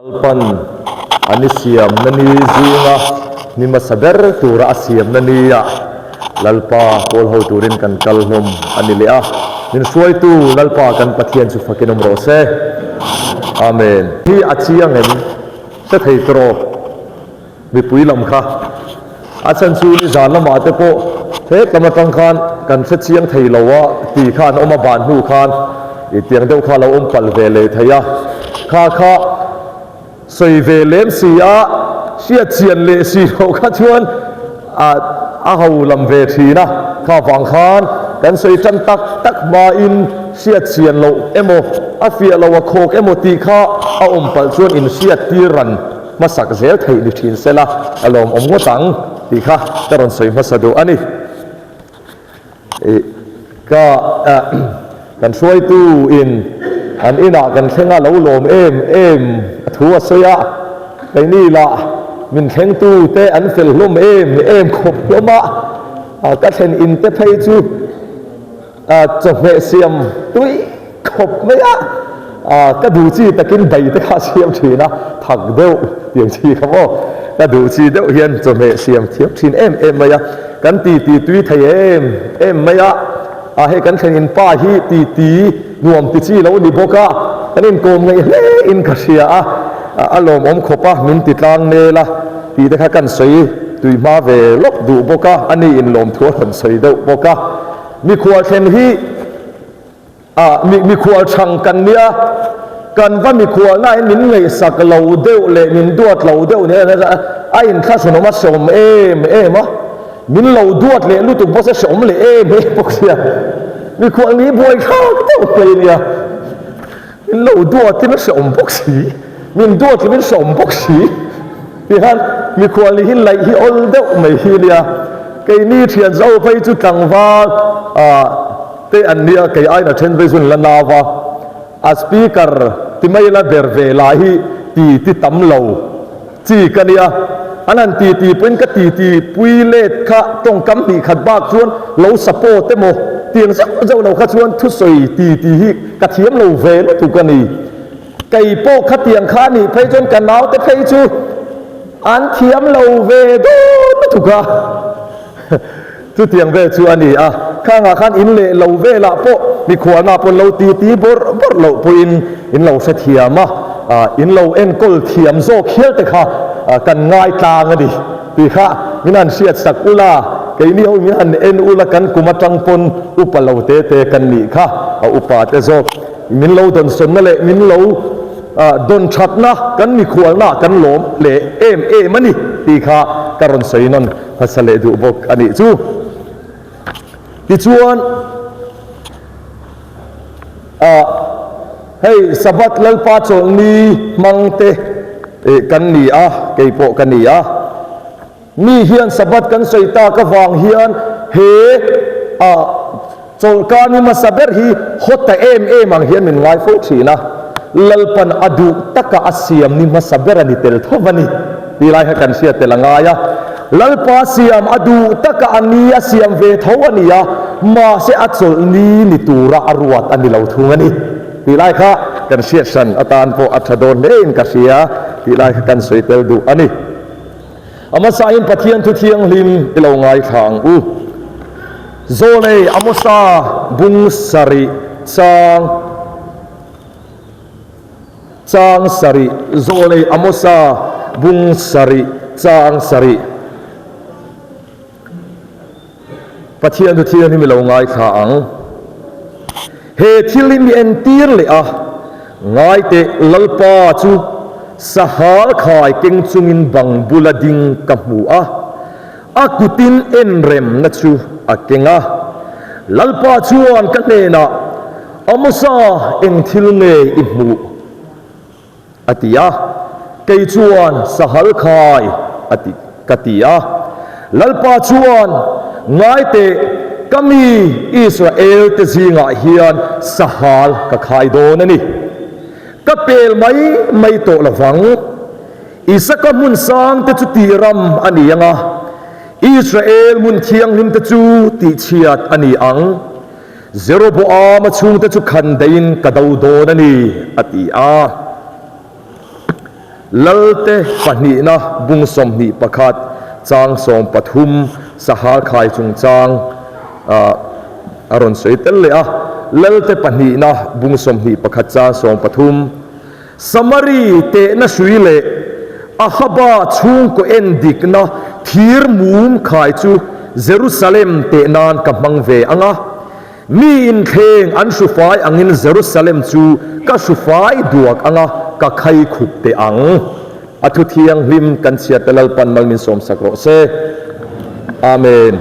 Lalpan an i siamna ni zinga ni hmasa ber tura a siamna nia Lalpa kawl ho turin kan kal hlawm a ni leh a, min hruaitu Lalpa kan Pathian chu fakin awm rawh se. Amen. Hi a chiang em? Hre thei tawh. Mipui lam kha a chhan chu nizan lamah te pawh het lam atang khan kan hre chiang thei lo a ti kha an awm a ban hnu khan ih tiang deuh kha a lo awm palh ve leh thei a, kha kha sawi ve lem si a hriat chian leh si loh kha chuan ah a ho lam ve thin a, kha vang khan kan sawi tan tak tak hmain hriat chian loh emaw a fiah lo a khawk emaw tih kha a awm palh chuan inhriat tir ran. Hmasak zel theih ni thin sela a lawmawm ngawt ang tih kha ka rawn sawi hmasa duh a ni. Ih ka kan hruaitu in an inah kan thleng a lo lawm em em a thu a sawi a, keini lah min thlengtu te an fel hlawm em em khawp hlawm a, ka thlen in te phei chu Chawhmeh siam tui khawp mai a, ka duh chi takin bai te kha a siam thin a, thak deuh tiang chi kha maw, ka duh chi deuh hian chawhmeh siam thiam thin em em mai a, kan ti ti tui thei em em mai a, a hei kan thlen in pa hi ti ti nuam ti chi lo ni bawk a, kan inkawm ngaih hle in ka hria a, a lawmawm khawp a, min ti tlang nel a tih te kha kan sawi tui hma ve lawk duh bawk a, ani in lawmthu a rawn sawi deuh bawk a. Mikhual thlen hi ah mi mikhual chhang kan nia, kan va mikhual na in min ngaihsak lo deuh leh min duat lo deuh nia a inthlahrunawm a hreawm em em a, min lo duat leh lutuk bawk se hreawm leh em em bawk sia, mikhual ni buai thlak deuh mai nia, min lo duat in a hreawm bawk si, min duat lovin hreawm bawk si. Tihian mikhual nih hi laih hi awl deuh mai hi nia, keini thian zo phei chu tlangval te an nia, kei aiin a then phei chu an la nau va, a speaker ti mai la ber ve lah hi ti ti tam lo chi ka nia, an han ti ti pawhin ka ti ti pui let kha tawngkam hnih khat bak chuan lo support emaw tiang zauh zauh lo kha chuan thusawi ti ti hi ka thiam lo ve lutuk a ni. Kei pawh khatiang kha nih phei chuan ka naute phei chu an thiam lo ve dawn lutuk a, chutiang vel chu a ni a. Khangah khan in leh lo velah pawh mikhualna pawh lo ti ti bawrh bawrh loh pawhin in lo hrethiam a, in lo enkawl thiam zawk hial te kha kan ngai tlang a ni tih kha min han hriat sak ula, keini ho min han en ula kan kum atang pawn upa lo te te kan nih kha a upa te zawk. Min lo dawnsawnna leh min lo dawn thatna kan mikhualna kan lawm leh em em a ni tih kha ka rawn sawi nawn hmasa leh duh bawk a nih chu. Tichuan hei Sabbath Lalpa chawlhni hmang te kan ni a, kei pawh ka ni a. Mi hian Sabbath kan sawi tak avang hian he a chawlhkar ni hmasa ber hi haw ta em em ang hian min ngai fo thin a, Lalpan a duh taka a siam ni hmasa ber a ni tel tho va ni tih lai kha kan hriat tel a ngai a. Lalpa siam a duh taka a ni a siam ve tho a ni a, mahse a chawlh ni ni tura a ruat a ni lo thung a ni tih lai kha kan hriat hran atan pawh a tha dawn hlein ka hria tih lai kha kan sawi tel duh a ni. A hmasain Pathian thu thianghlim i lo ngaithla ang u. Zawlei Amosa bung sarih chang chang sarih Zawlei Amosa bung sarih chang sarih Pathian thu thianghlim i lo ngaithla ang. He thil hi mi entir leh a, Ngaiteh Lalpa chu sahal khai keng chungin bang bula ding ka hmu a, a kutin enremna chu a keng a. Lalpa chuan ka hnenah, Amosa, eng thil nge i hmuh? A ti a, kei chuan sahal khai a ti ka ti a. Lalpa chuan, Ngai teh, ka mi Israel te zingah hian sahal ka khai dawn a ni. Ka pel mai mai tawh lo vang. Isaka hmun sang te chu tih ram a ni ang a, Israel hmun thianghlim te chu tihchhiat a ni ang. Jeroboama chhungte chu khan deiin ka do dawn a ni, a ti a. Lalte pahnihna bung 21 chang 13 sahal khai chungchang a rawn sawi tel leh a. Lalte pahnihna bung 21 chang 13 Samari tehna hrui leh Ahaba chhungkaw en dikna thir mum khai chu Jerusalem teh nan ka hmang ve ang a. Mi inthleng an hrufai angin Jerusalem chu ka hrufai duak ang a, ka khai khup teh ang. A thu thianghlim kan chhiarte Lalpan mal min sawmsak rawh se. Amen.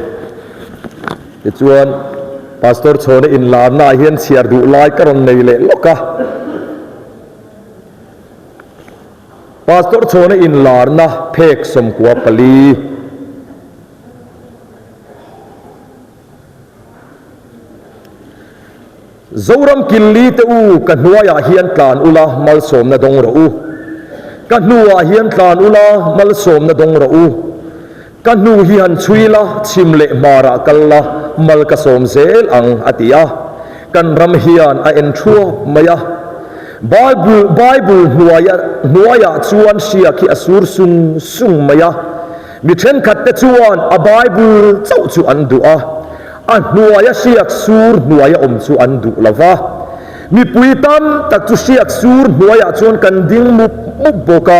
Tichuan, Pastor Chhawna inlarnaah hian chhiar duh lai ka rawn nei leh lawk a. Pastor Chhawna inlarna phek 94. Zoram Killi te u, ka hnuaiah hian tlan ula, malsawmna dawng rawh u. Ka hnuah hian tlan ula, malsawmna dawng rawh u. Ka hnu hi han chhui la, chhim leh hmarah kal la, mal ka sawm zel ang, a ti a. Kan ram hian a en thuap mai a. Bible, Bible hnuaia, hnuaiah chuan hriak hi a sur sung sung mai a. Mi thenkhatte chuan a Bible chauh chu an duh a, a hnuaia hriak sur hnuaia awm chu an duh lo va. Mipui tam tak chu hriak sur hnuaiah chuan kan ding mup mup bawk a.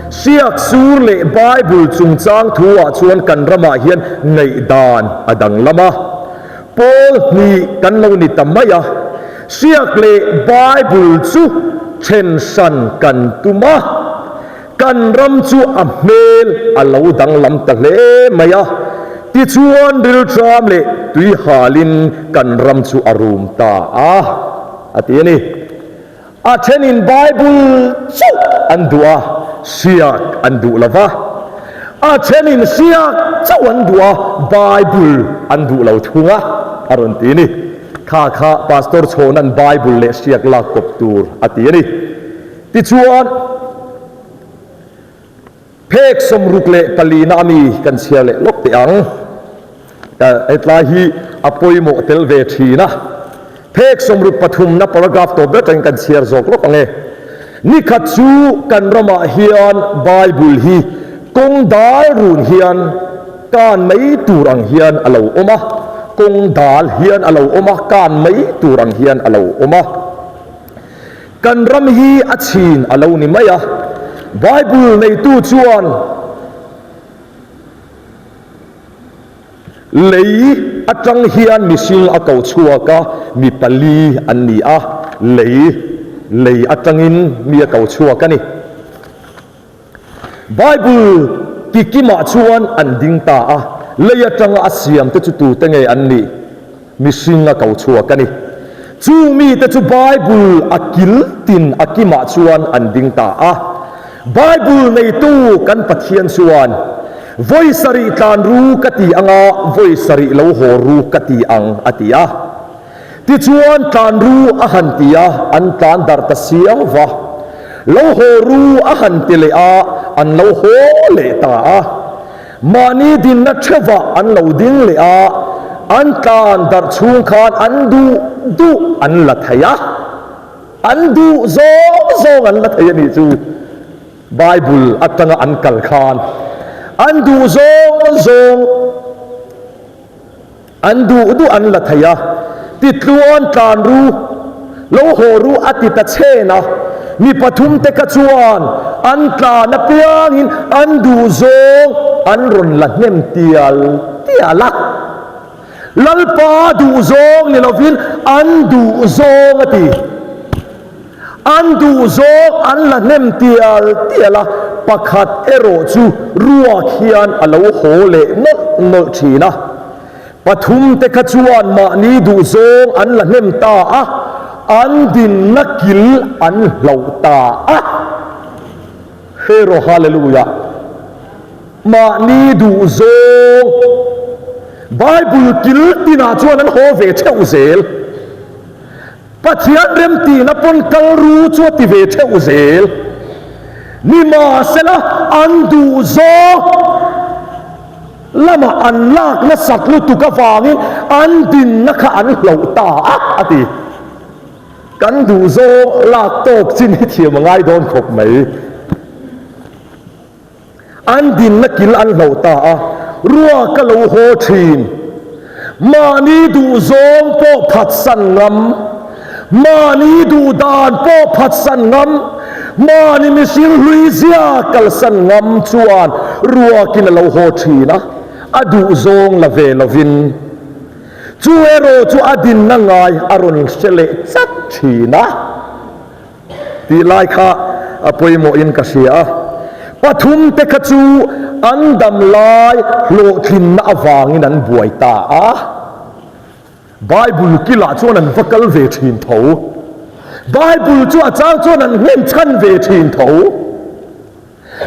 Hriak sur leh Bible chungchang thuah chuan kan ramah hian ngaihdan a danglam a. Pawl hnih kan lo ni ta mai a, hriak leh Bible chu then hran kan tum a. Kan ram chu a hmel a lo danglam ta hle mai a, tichuan rilṭam leh tui halin kan ram chu a rum ta a, a ti a ni. A ṭhenin Bible chauh an duh a, hriat an duh lo va. A ṭhenin hriat chauh an duh a, Bible an duh lo thung a, a rawn ti a ni. Kha kha Pastor Chhawna'n Bible leh hriak lak kawp tur a ti a ni. Tichuan, phek 64 na a mi kan chhiar leh lawk teh ang. Hetlai hi a pawimawh tel ve thin a. Phek 63 na paragraph tawp ber atangin kan chhiar zawk lawk ang e. Nikhat chu kan ramah hian Bible hi kawng dal run hian kan mai tur ang hian a lo awm a, kawng dal hian a lo awm a, kan mai tur ang hian a lo awm a. Kan ram hi a chhin a lo ni mai a, Bible neitu chuan lei atang hian mihring a ko chhuak a, mi pali an ni a, lei lei atangin mi a ko chhuak a ni. Bible kikimah chuan an ding ta a, lei atanga a siamte chu tute nge an nih? Mihring a ko chhuak a ni. Chung mite chu Bible a kil tin a kimah chuan an ding ta a. Bible neitu kan Pathian chuan, Vawi sarih tlan ru ka ti anga, vawi sarih lo haw ru ka ti ang, a ti a. Tichuan tlan ru a han ti a, an tlan darh ta siau va. Lo haw ru a han ti leh a, an lo haw leh ta a. Mahni dinna theuhah an lo ding leh a, an tlan darh chhung khan an duh duh an la thei a. An duh zawng zawng an la thei a nih chu. Bible atanga an kal khan an duh zawng zawng. An duh duh an la thei a, titluan tlan ru, lo haw ru a ti ta chhen a. Mi pathum te kha chuan an tlan apiangin an duh zawng an rawn la hnem tial tial a. Lalpa duh zawng ni lovin an duh zawng a ti. An duh zawng an la hnem tial tial a, pakhat erawh chu ruak hian a lo haw leh nawlh nawlh thin a. Pathum te kha chuan mahni duh zawng an la hnem ta a, an dinna kil an hloh ta a. Hero Hallelujah! Mahni duh zawng Bible kil tinah chuan an haw ve theuh zel. Pathian remtihna pawn kal ru chu a ti ve theuh zel. Nimahsela an duh zawng lamah an lak nasak lutuk avangin an dinna kha an hloh ta a, a ti. Kan duh zawng lak tawk chin hi thiam a ngai dawn khawp mai. An dinna kil an hloh ta a, ruak a lo haw thin. Mahni duhzawng pawh phatsan ngam, mahni duhdan pawh phatsan ngam, mahni mihring hlui zia kalsan ngam chuan ruakin a lo haw thin a, a duhzawng la ve lovin. Chu erawh chu a dinna ngai a rawn hre leh chat thin a. Tih lai kha a pawimawhin ka hria a. Pathumte kha chu an dam lai hlawhtlinna avangin an buai ta a. Bible kilah chuan an va kal ve thin tho. Bible chu a chang chuan an nghen chhan ve thin tho.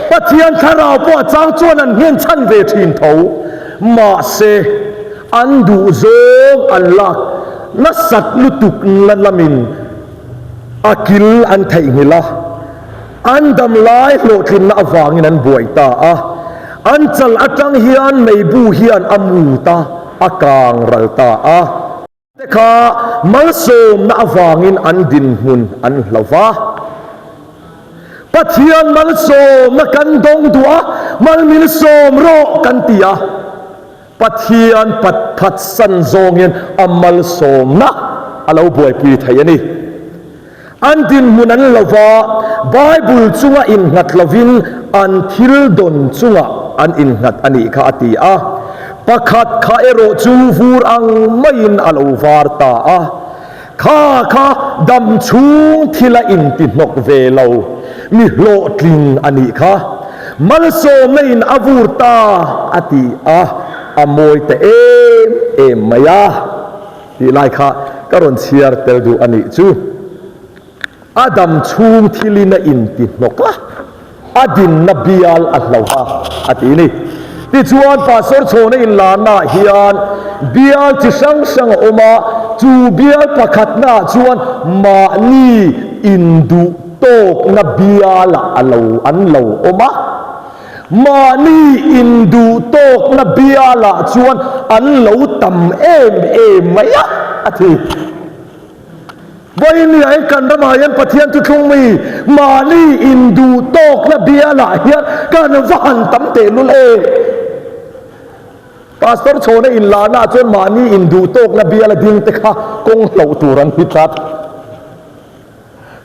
Pathian thlarau pawh a chang chuan an nghen chhan ve thin tho. Mahse, an duhzawng an lak nasat lutuk na lamin a kil an theihnghilh a, an dam lai hlawhtlinna avangin an buai ta a. An chal atang hian meibu hian a mut a, a kang ral ta a. Te kha malsawmna avangin an dinhmun an hlo va. Pathian malsawmna kan dawng duh a, mal min sawm rawh kan ti a. Pathian phatsan zawngin a malsawmna a lo buaipui thei a ni. An dinhmun an lo va, Bible chunga innghat lovin an thil dawn chungah an innghat a nih kha a ti a. Pakhat kha erawh chu vur ang maiin a lo var ta a. Kha kha dam chhung thil a intihnawk ve lo, mi hlawhtling a nih kha. Malsawmna in a vur ta a ti a, a mawi ta em em mai a. Tih lai kha ka rawn chhiar tel duh a nih chu. A dam chhung thilin a inti hnawk a, a dinna bial a hlo a, a ti ni. Tichuan Pastor Chhawna inlarnaah hian bial chi hrang hrang a awm a, chu bial pakhatnaah chuan mahni induh tawkna bialah a lo an lo awm a. Mahni induhtawkna bialah chuan an lo tam em em mai a, a ti. Vawinia hi kan ramah hian Pathian thuthlung mi mahni induhtawkna bialah hian kan va han tam tehlul em? Pastor Chhawna inlarnaah chuan mahni induhtawkna biala dingte kha kawng hloh tur an ni tlat.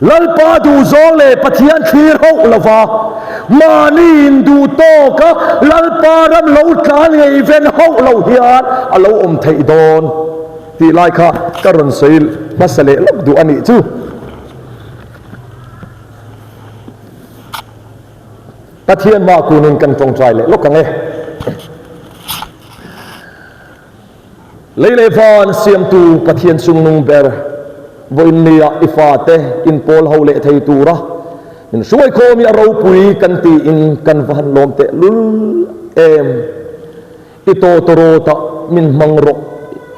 Lalpa duhzawng leh Pathian thlir hauh lova mahni induh tawka Lalpa ram lo tlan ngeiven hauh lo hian a lo awm theih dawn tih lai kha ka rawn sawi hmasa leh lawk duh a nih chu. Pathian hma kunin kan tawngtai leh lawk ang e. Lei leh van siamtu Pathian chungnung ber, vawiinnia i fate inpawl ho leh thei tura min hruaikhawm hi a ropui kan tiin kan va han lawm teh lul em. I tawtawrawtah min hmang rawh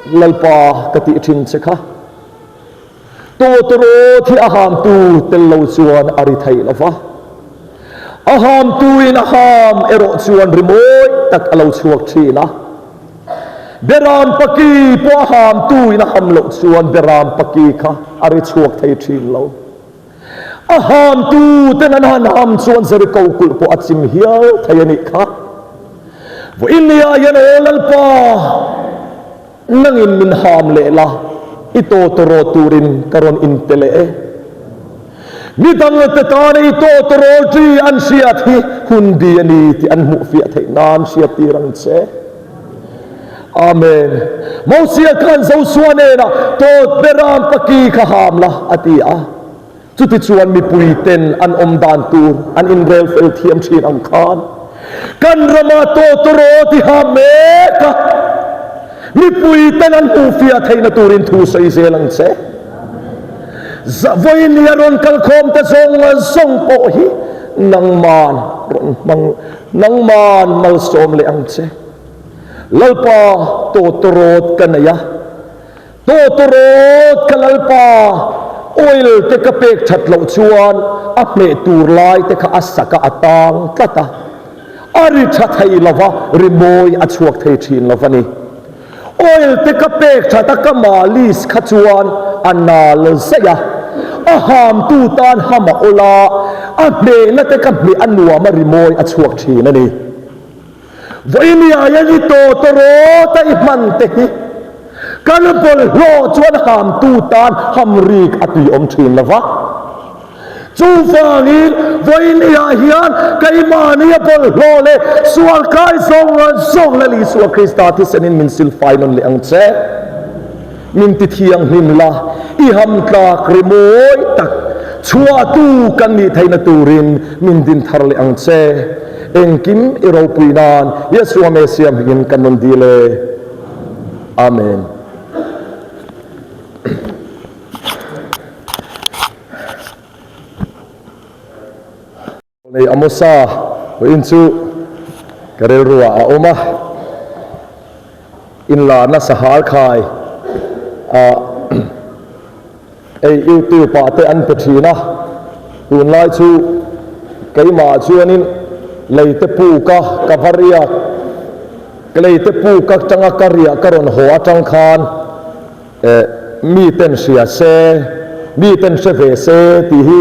Lalpa ka tih thin che kha. Tawtawrawt hi a hamtu tel lo chuan a ri thei lo va, a hamtuin a ham erawh chuan rimawi tak a lo chhuak thin a. Beram paki pawh a hamtuin a ham loh chuan beram paki kha a ri chhuak thei thin lo. A hamtu ten an han ham chuan Jeriko kulh pawh a chim hial thei a nih kha. Vawiinnia hian aw Lalpa! Nangin min ham leh la, i tawtawrawl turin ka rawn inte leh e. Mi dangte tana i tawtawrawl ṭi an hriat hi hun bi a ni tih an hmuhfiah theih nan hriattir ang che. Amen. Mosia khan Josua hnenah, Tawt beram paki kha ham la, a ti a. Chutichuan mipuiten an awm dan tur an inrel fel thiam thin ang khan kan rama tawtawraw tiha mek a, mipuiten an hmuhfiah theihna turin thu sawi zel ang che. Vawinia rawn kalkhawm te zawng zawng pawh hi nangman rawn hmang, nangman malsawm leh ang che. Lalpa tawtawrawt ka nei a. Tawtawrawt ka Lalpa, oil te ka pek that loh chuan a hmeh tur lai te kha a sak a, a tang tlat a, a ri tha thei lo va, rimawi a chhuak thei thin lo va ni. Oil te ka pek that a, ka malis kha chuan a nal zaih a, a hamtu tan ham a awl a, a hmehna te ka hmeh a nuam a, rimawi a chhuak thin a ni. Vawinia hian i tawtawrawta i hman te hi kan bawlhhlawh chuan hamtu tan hamrik a tuiawm thin lo va. Chuvangin vawinia hian keimahnia bawlhhlawh leh sual kai zawng zawng Lal Isua Krista thisenin min silfai nawn leh ang che. Min ti thianghlim la, i hamtlak rimawi tak chhuahtu kan nih theihna turin min din thar leh ang che. Engkim i ropui nan Yeshua Messiah hmingin kan rawn dil e. Amen. Nei Amosa vawiin chu ka rilruah a awm a, inlarna sahal khai ah ei YouTube ah te an pe thin a, tunlai chu keimah chuanin lei te puk a ka va riak, lei te puk atanga ka riah ka rawn haw atang khan Eh, miten hria se, miten hre ve se tih hi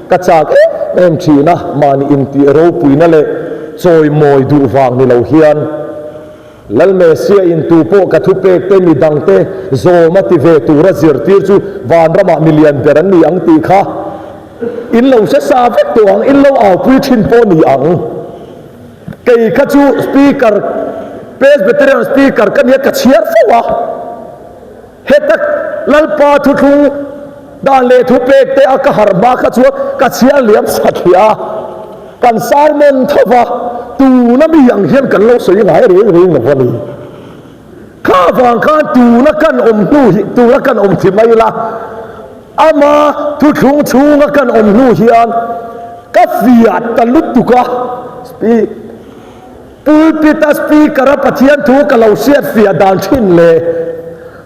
ka chak em em thin a, mahni intih ropuina leh chawimawi duh vang ni lo hian Lal Messiah in tu pawh ka thupek te mi dangte zawm a ti ve tura zirtir chu vanramah milian ber an ni ang tih kha in lo hre sa vek tawh ang, in lo aupui thin pawh ni ang. Kei kha chu speaker, Presbyterian speaker ka nia ka chhiar fo a, heta Lalpa thuthlung dan leh thupek te a ka harh hma kha chuan ka chhiar liam satliah a, kan sermon tho va, tuna mi ang hian kan lo sawi ngai reng reng lo a ni. Kha vang khan tuna kan awm hnu hi, tuna kan awm thi mai la, ama thuthlung chhunga kan awm hnu hian ka fiah ta lutuk a, pulpit-a speaker-a Pathian thu ka lo hriat fiah dan thin leh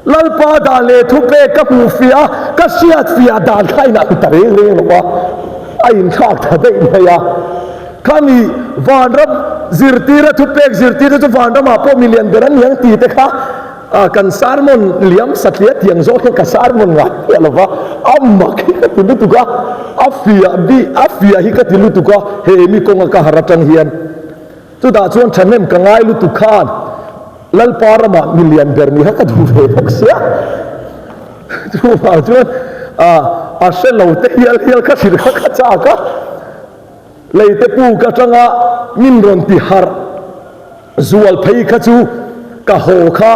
Lalpa dan leh thupek ka hmuh fiah a, ka hriat fiah dan kha a inang ta reng reng lo a, a inthlak ta daih mai a. Khami vanram zirtira thupek zirtirte chu vanramah pawh milian ber an ni ang tih te kha kan sermon liam satliah tiang zawk hian ka sermon ngai miah lo va, a mak hi ka ti lutuk a, a fiah bih a fiah hi ka ti lutuk a, he mi kawnga ka harh atang hian chutah chuan thahnem ka ngai lutuk khan Lalpa ramah milian ber ni kha ka duh ve bawk sia. Chuvang chuan a hre lo te hial hial kha hrilh kha ka chak a. Leite puk atanga min rawn ti harh zual phei kha chu ka haw kha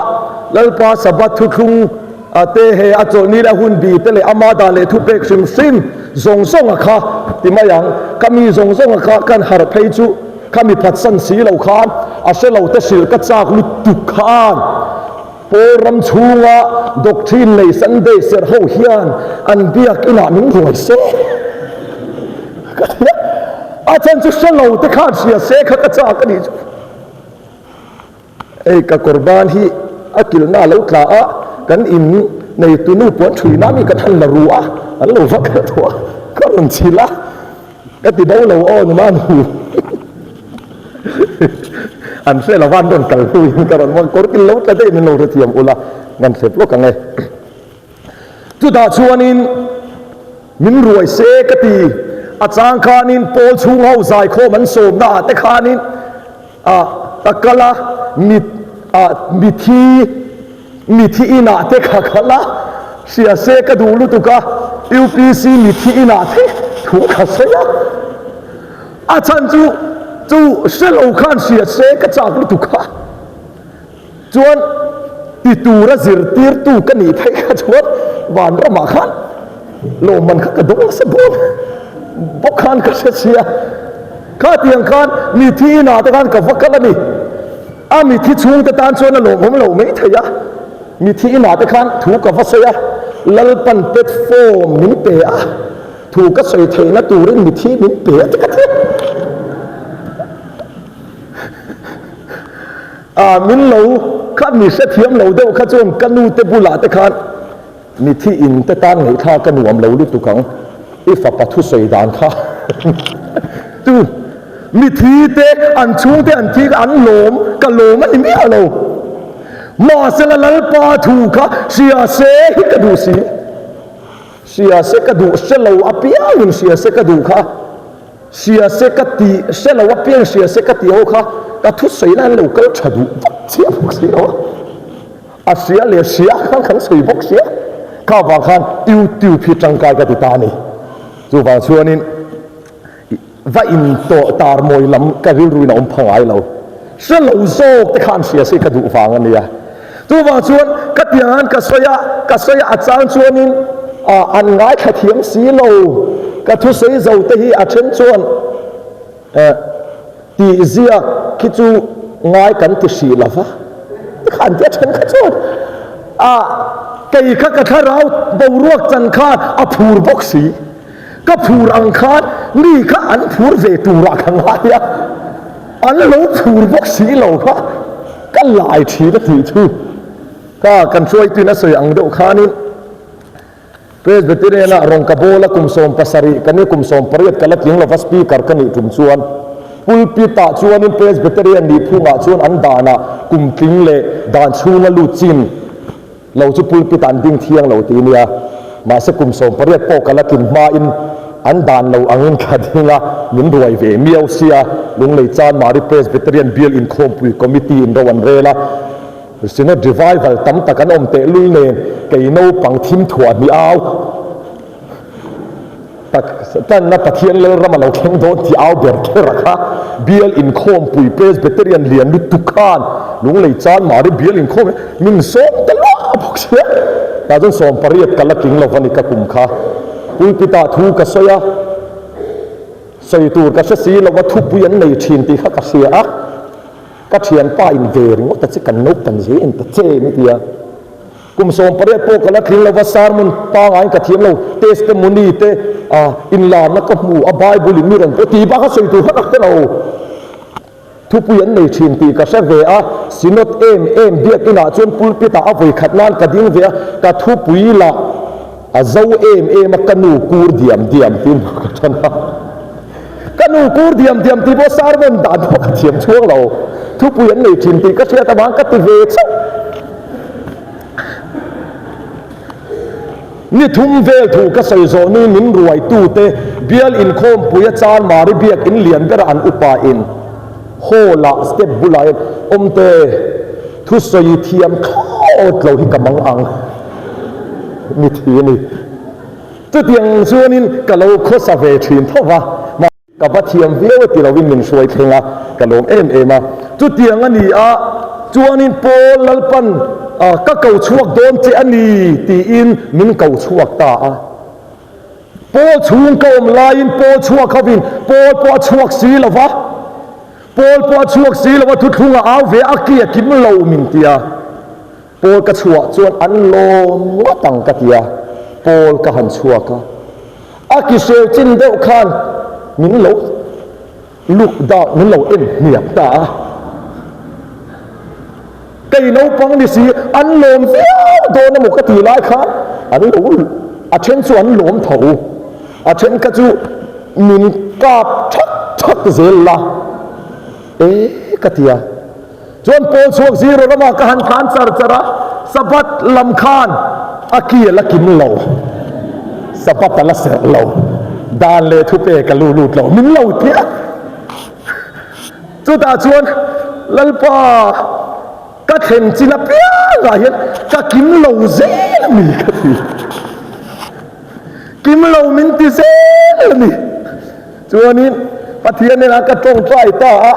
Lalpa Sabbath thuthlung a te he a chawlhni leh a hun bi te leh ama dan leh thupek hrim hrim zawng zawng a kha ti mai ang. Ka mi zawng zawng a kha kan harh phei chu kha mi phatsan si lo khan a hre lo te hrilh ka chak lutuk khan Pawl ram chhunga doctrine nei Sunday serh ho hian an biak inah min ruai se ka ti a, a chhan chu hre lo te khan hria se kha ka chak a nih chu. Hei ka kawr ban hi a kilhna a lo tla a, kan in neitu nu puan thuina mi kan han la ru a, an lo va kal tawh a, ka rawn chhilh a. Ka ti bo lo aw numa nu. An hre lo va an rawn kal hnu in ka rawn vang kawr kil lo tla daih min lo hrethiam ula kan hrep lawk ang e. Chutah chuanin min ruai se ka ti a chang khanin pawl chhung ho zaikhawm an sawmna ah te khanin a ka kal a mit ah mithi Mithi inah te kha khalh a, hria se ka duh lutuk a, UPC mithi inah te thu ka sawi a, a chhan chu chu hre lo khan hria se ka chak lutuk a, chuan ti tura zirtirtu ka nih phei kha chuan vanramah khan lawmman kha ka dawng nasa dawn bawk khan ka hre sia, khatiang khan mithi inah te khan ka va kal a ni. A mithi chhungte tan chuan a lawmawm lo mai thei a, mithi inah te khan thu ka va sawi a, Lalpan platform min pe a, thu ka sawi theihna turin mithi min pe a ti ka ti a. Min lo kha mi hrethiam lo deuh kha chuan ka nu te bulah te khan Mithi in te tan ngaihthlak ka nuam lo lutuk ang, i fapa thusawi dan kha chu mithi te an chhungte an thi kha an lawm, ka lawm a ni miah lo. Mahsela Lalpa thu kha hria se hi ka duh si, hria se ka duh hre lo apiangin hria se ka duh kha. Hria se ka tih hre lo apiang hria se ka tih ho kha ka thusawi na an lo kal tha duh vak chiah bawk si lo a. A hria leh hria khan kan sawi bawk sia. Kha vang khan YouTube hi tangkai ka ti ta a ni. Chuvang chuanin va in tawh tar mawi lam ka rilruin a awm pha ngai lo. Hre lo zawk te khan hria se ka duh vang a nia. Chuvang chuan ka tiang an ka sawi a, ka sawi a chang chuanin an ngaithla thiam si lo. Ka thusawi zo te hi a then chuan tih ziak khi chu ngai kan ti hrih lo va. Tikhan tia then kha chuan a kei kha ka thlarau boruak chan khan a phur bawk si. Ka phur ang khan mi kha an phur ve turah ka ngai a, an lo phur bawk si lo kha ka lai thin a tih chu ka kan hruaituin a sawi ang deuh khanin Presbyterian-ah rawn ka bawl a, kum 70 ka ni, kum 18 ka la tling lova speaker ka nih tum chuan pulpit-ah chuanin Presbyterian nih phungah chuan an danah kum tling leh dan chhunga lut chin Lo chu pulpit an ding thiang lo ti nia, mahse kum 18 pawh ka la tlin hmain an dan lo angin ka ding a, min ruai ve miau sia. Lunglei Chanmari Presbyterian Bial Inkhawmpui Committee in ro an rel a, Synod Revival tam tak an awm tehlul nen kei naupang thim thuah hnih au. Tak tanna Pathian Lalram a lo thleng dawn tih au ber kher a kha Bial inkhawmpui Presbyterian lian lutuk khan Lunglei Chanmari Bial inkhawm hi min sawm ta luah bawk sia. Tah chuan 18 ka la tling lo va ni ka kum kha. Pulpit ah thu ka sawi a, sawi tur ka hre si lo va thupui an nei thin tih kha ka hria a. Ka thianpa in ve ringawt ta che kan naupang zel en ta che ni tia. Kum 18 pawh ka la tling lo va, sermon pangaiin ka thiam lo, testimony te inlarna ka hmu a, Bible in mi rawn pawh tih bak a sawi tur kha ka hre lo. Thupui an nei thin tih ka hre ve a, Synod em em biak inah chuan pulpit ah a vawi khat nan ka ding ve a, ka thupui lah a zo em em a, ka nu kur diam diam tiin ka tan a. Ka nu kur diam diam tih pawh sermon dan pawh ka thiam chhuang lo, thupui an nei thin tih ka hriat avang ka ti ve chauh. Ni thum vel thu ka sawi zawh ni min ruaitute bial inkhawmpui a Chanmari biak in lian bera an upa in hall ah step bulah hian awmte thusawi thiam thlawt lo hi ka mang ang ni thi a ni. Chutiang chuanin ka lo khawsa ve thin tho va. Ka va thiam viau e ti lovin min hruai thleng a, ka lawm em em a. Chutiang a ni a, chuanin Paul Lalpan ka ko chhuak dawn che a ni tiin min ko chhuak ta a. Paul chhung ka awm laiin Paul chhuak hovin Paul pawh a chhuak si lo va, Paul pawh a chhuak si lo va, thuthlung a au ve a, ki a kim lo min ti a. Pawl ka chhuah chuan an lawm ngawt ang ka ti a, pawl ka han chhuak a, a kiseu chin deuh khan min lo look down, min lo en hniam ta a. Kei naupang ni si an lawm viau dawn emaw ka ti lai khan an lo, a then chu an lawm tho, a then kha chu min kap thak thak zel la e ka ti a. Chuan Paul chhuak zero ramah ka han tlan char char a, Sabbath lam khan a ki a la kim lo, Sabbath a la serh lo, dan leh thupek a lu lut lo, min lo ti a. Chutah chuan Lalpa ka thlen chin apiangah hian ka kim lo zel a ni ka ti. Kim lo min ti zel a ni. Chuanin Pathian hnenah ka tawngtai ta a.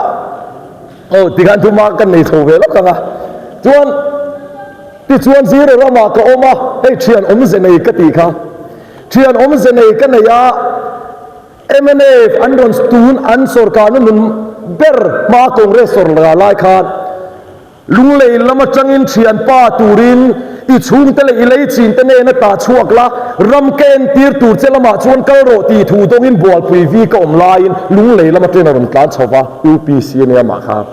Aw tikhan thuma kan nei chho ve lawk ang a, chuan tichuan zero ramah ka awm a, hei thian awmze nei ka tih kha, thian awmze nei ka nei a, mnf an rawn tun an sawrkarna nun ber hma Congress sawrkar lai khan Lunglei lam atangin thianpa turin I chhungte leh i lei chinte nena tah chhuak la, ram ka entir tur che lamah chuan kal rawh tih thu dawngin Bualpui vi ka awm laiin Lunglei lama train a rawn tlan chho va, UPC a nia mah kha.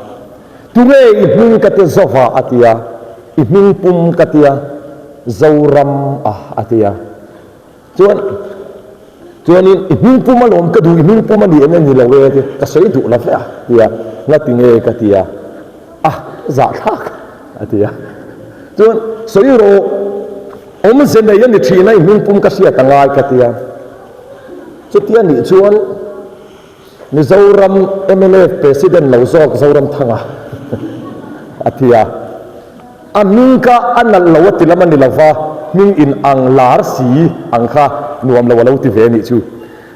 Tunge i hming ka ti zova a ti a, i hming pum ka ti a, Zoram a a ti a. Chuan chuanin i hming pum alawm ka duh, i hming pum a ni em em ni lo e ti ka sawi duh lo ve a ti a, ngati nge ka ti a, a zahthlak a ti a. Chuan sawi rawh awmze nei a ni thin a i hming pum ka hriat a ngai ka ti a, chutia nih chuan. Mizoram mnf President lo zawk Zoramthanga a ti a. A hming kha a nalh lo a ti lam a ni lova, hming in ang lar si ang kha nuam lo a lo ti ve a nih chu.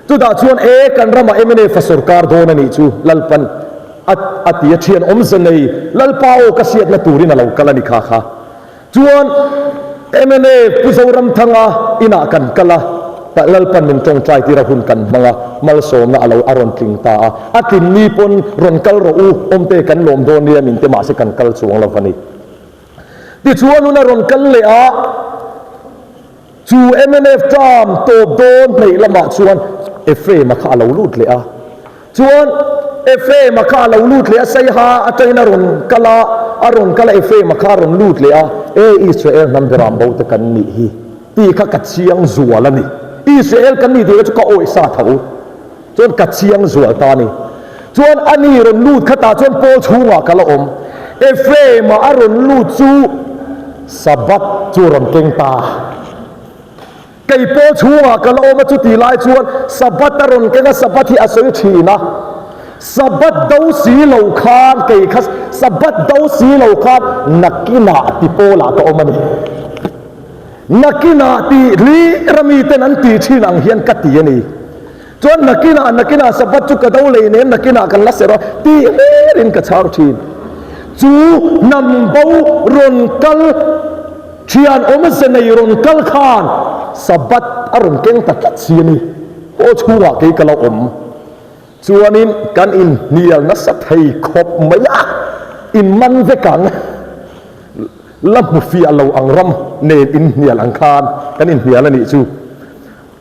Chutah chuan e kan ramah mnf a sorkar dawn a nih chu Lalpan a a ti a, thian awmze nei Lalpa aw ka hriatna turin a lo kal a ni kha kha. Chuan mnf Pu Zoramthanga inah kan kal a, Lalpan min tawngtai tir a hun kan hmang a, malsawmna a lo a rawn tling ta a, a tlin ni pawn rawn kal rawh u, awmte kan lawm dawn nia min ti mahse kan kal chuang lo a ni. Tichuan hun a rawn kal leh a, chu mnf term tawp dawn hneih lamah chuan Ephraim-a kha a lo lut leh a. Chuan Ephraim-a kha a lo lut leh a, Saiha atangin a rawn kal a, a rawn kal a, Ephraim-a kha a rawn lut leh a, E Israel hnam beram bo te kan nih hi, tih kha ka chiang zual a ni. Israel kan nih tih kha chu ka awih sa tho. Chuan ka chiang zual ta a ni. Chuan a ni rawn lut kha tah chuan Paul chhungah ka la awm. Ephraim-a a rawn lut chu Sabbath chu a rawn keng ta. Kei pawl chhungah ka la awm a, chutih lai chuan Sabbath a rawn keng a, Sabbath hi a sawi thin a. Sabbath do si lo khan kei kha Sabbath do si lo khan nakinah ti pawlah ka awm a ni. Nakinah tih hlir a miten an tih thin ang hian ka ti a ni. Chuan nakinah nakinah Sabbath chu ka do lei nen nakinah kan la serh a tih hlirin ka chhang thin. Chu hnam bo rawn kal thian awmze nei rawn kal khan Sabbath a rawn keng ta tlat si a ni. Aw chhungah kei ka lo awm. Chuanin kan inhnial nasa thei khawp mai a, in man vek ang. La hmu fiah lo ang ram nen inhnial ang khan kan inhnial a nih chu.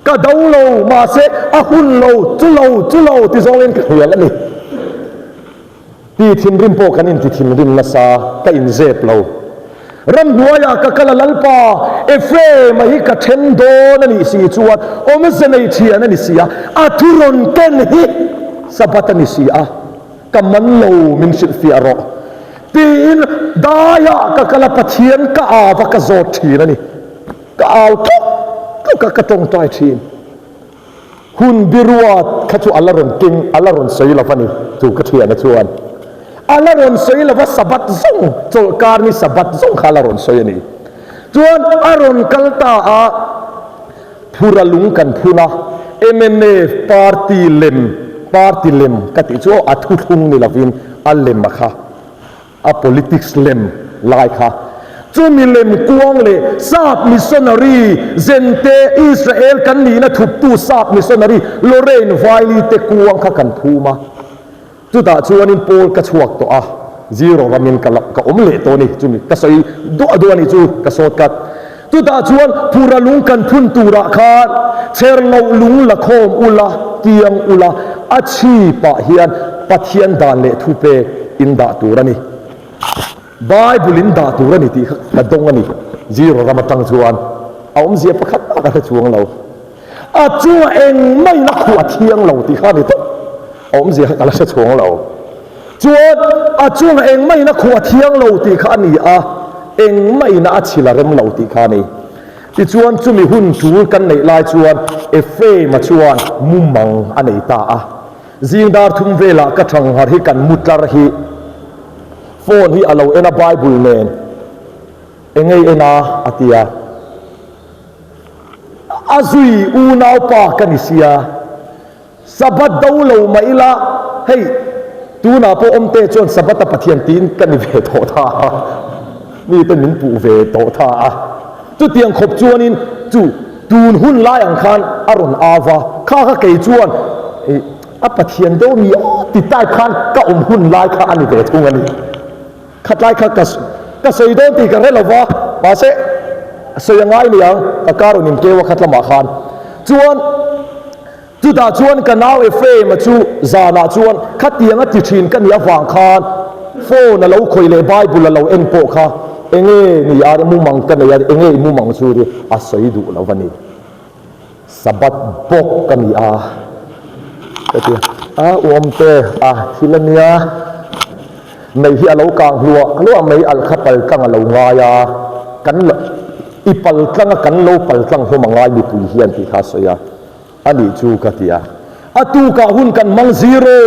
Ka do lo, mahse a hun lo, chu lo, chu lo ti zawngin ka hnial a ni. Ti thinrim pawh kan inti thinrim nasa, ka inzep lo. Ramhnuaiah ka kal a Lalpa, Ephraim-a hi ka then dawn a nih si chuan awmze nei thian a ni si a, a thu rawn ken hi Sabbath a ni si a, ka man lo min hrilhfiah rawh tiin daiah ka kal a Pathian ka au a ka zawt thin a ni. Ka au tluk tluk a, ka tawngtai thin. Hun biruat kha chu a la rawn keng, a la rawn sawi lo va ni, chu ka thiana chuan. A la rawn sawi lo va, Sabbath zawng, chawlhkar ni Sabbath zawng kha a la rawn sawi a ni. Chuan a rawn kal ta a, phura lung kan phun a, mnf party lem, party lem ka tih chu aw, a thuthlung ni lovin a lem a kha. A politics lem lai kha chu milem kuang leh sap missionary Zente Israel kan nihna thuptu sap missionary Lorraine Wiley te kuang kha kan phum a. Chutah chuanin Paul ka chhuak tawh a, zero ramin ka ka awm leh tawh a ni. Chumi ka sawi duah duah a nih chu ka sawt kat. Chutah chuan phura lung kan phun turah khan chher loh lung la khawm ula, tiang ula, a chhipah hian Pathian dan leh thupek in dah tur a ni. Bible in dah tur a ni tih kha ka dawng a ni. Zero ram atang chuan a awmzia pakhat mah ka hre chuang lo. A chunga engmah in a khuh a thiang lo tih kha a ni tawp. A awmzia kha ka la hre chuang lo. Chuan a chunga engmah in a khuh a thiang lo tih kha a ni a, engmah in a chhil a rem lo tih kha a ni. Tichuan chumi hun tul kan neih lai chuan Ephraim-a chuan mumang a nei ta a. Zing dar thum velah ka thangharh hi kan mu tlar hi phone hi a lo en a Bible nen engei en a a ti a. A zui unaupa ka ni sia. Sabbath do lo mah ila, hei tunah pawh awmte chuan Sabbath a Pathian tiin ka ni ve tawh tha a, mite min puh ve tawh tha a. Chutiang khawp chuanin chu tun hun lai ang khan a rawn au va, kha kha kei chuan a Pathian deuh mi aw ti type khan ka awm hun lai kha a ni ve thung a ni. Khatlai kha ka ka sawi dawn tih ka hre lo va, mahse sawi a ngai niang ka kar rawn inkeu a khat lamah khan chuan Chutah chuan ka nau Ephraim-a chu zanah chuan khatiang a ti thin ka nih avang khan phone a lo khawih leh Bible a lo en pawh kha enge ni a mumang ka nei a, enge i mumang chu ri a sawi duh lo va ni. Sabbath bawk ka ni a ka ti a, u Awmte a thil a nia, mei hi a lo kang hluah hluah mai alh kha paltlang a lo ngai a, kan i paltlang a kan lo paltlang hlawm a ngai mipui hian tih kha a sawi a. A nih chu ka ti a. A tukah hun kan hmang zero,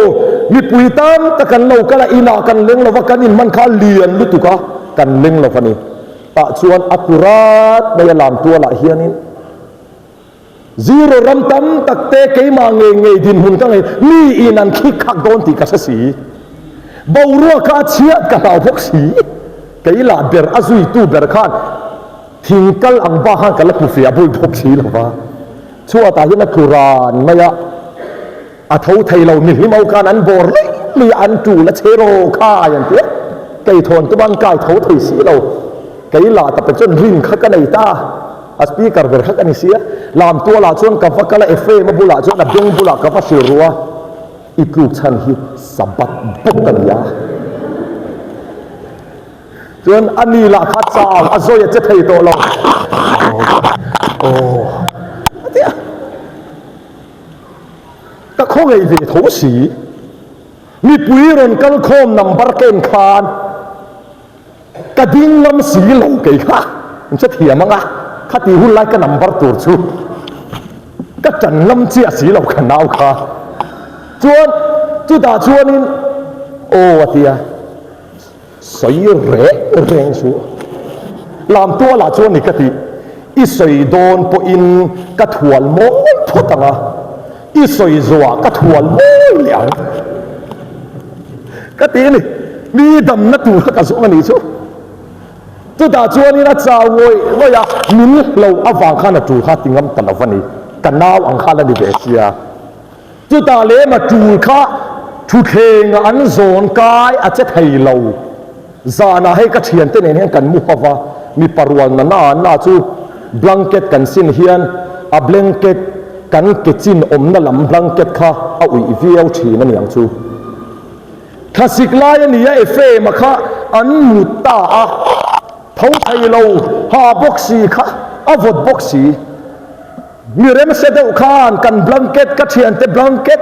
mipui tam tak kan lo kal a, inah kan leng lo va, kan inhman kha a lian lutuk a, kan leng lo va ni. Tah chuan a tlu rat mai a lam tualah hianin zero ram tam tak te keimah ngei ngei dinhmun ka ngei, mi in an khik khak dawn tih ka hre si. Boruak kha a chhiat ka hlau bawk si. Kei lah ber a zuitu ber khan thing kal ang bak khan ka la hmu fiah bul bawk si lo va. Chhuatah hian a tlu ran mai a, a tho thei lo, mihlim ho khan an bawr luih luih a, an tul a che raw khai an ti a, kei thawn tum an kai tho thei si lo, kei lah ta pek chuan rin kha ka nei ta, a speaker ber kha ka ni sia, Lamtualah chuan ka va kal a, Ephraim-a bulah chuan a beng bulah ka va hrilh ruh a, i tluk chhan hi Sabbath bawk a ni a. Chuan a ni lah kha chau a zawi a che thei tawh lo. Aw a ti a. Ka khawngaih ve tho si. Mipui rawn kal khawm number ka en khan ka ding ngam si lo kei kha. In hre thiam ang a, khati hun lai ka number tur chu ka tan ngam chiah si lo ka nau kha. Chuan chutah chuanin aw a ti a. Sawi reng reng chu Lamtualah chuan ni ka tih, i sawi dawn pawhin ka thual mawi phawt ang a, i sawi zawhah ka thual mawi leh ang ka ti a ni. Mi damna tur kha ka zawng a nih chu. Chutah chuanin a chau ngawih ngawih a, min hlo avang khan a tul kha ti ngam ta lo va ni, ka nau ang khan a ni ve sia. Chutah lem a tul kha thutthlengah an zawn kai a che thei lo. Zanah hei ka thiante nen hian kan mu ho va, mipa rual na na na chu blanket kan sin hian a blanket kan ke chin awmna lam blanket kha a uih viau thin a niang chu. Thlasik lai a nia Ephraim-a kha an mut ta a, tho thei lo, ha bawk si kha a vawt bawk si. Mi remse deuh khan kan blanket, ka thiante blanket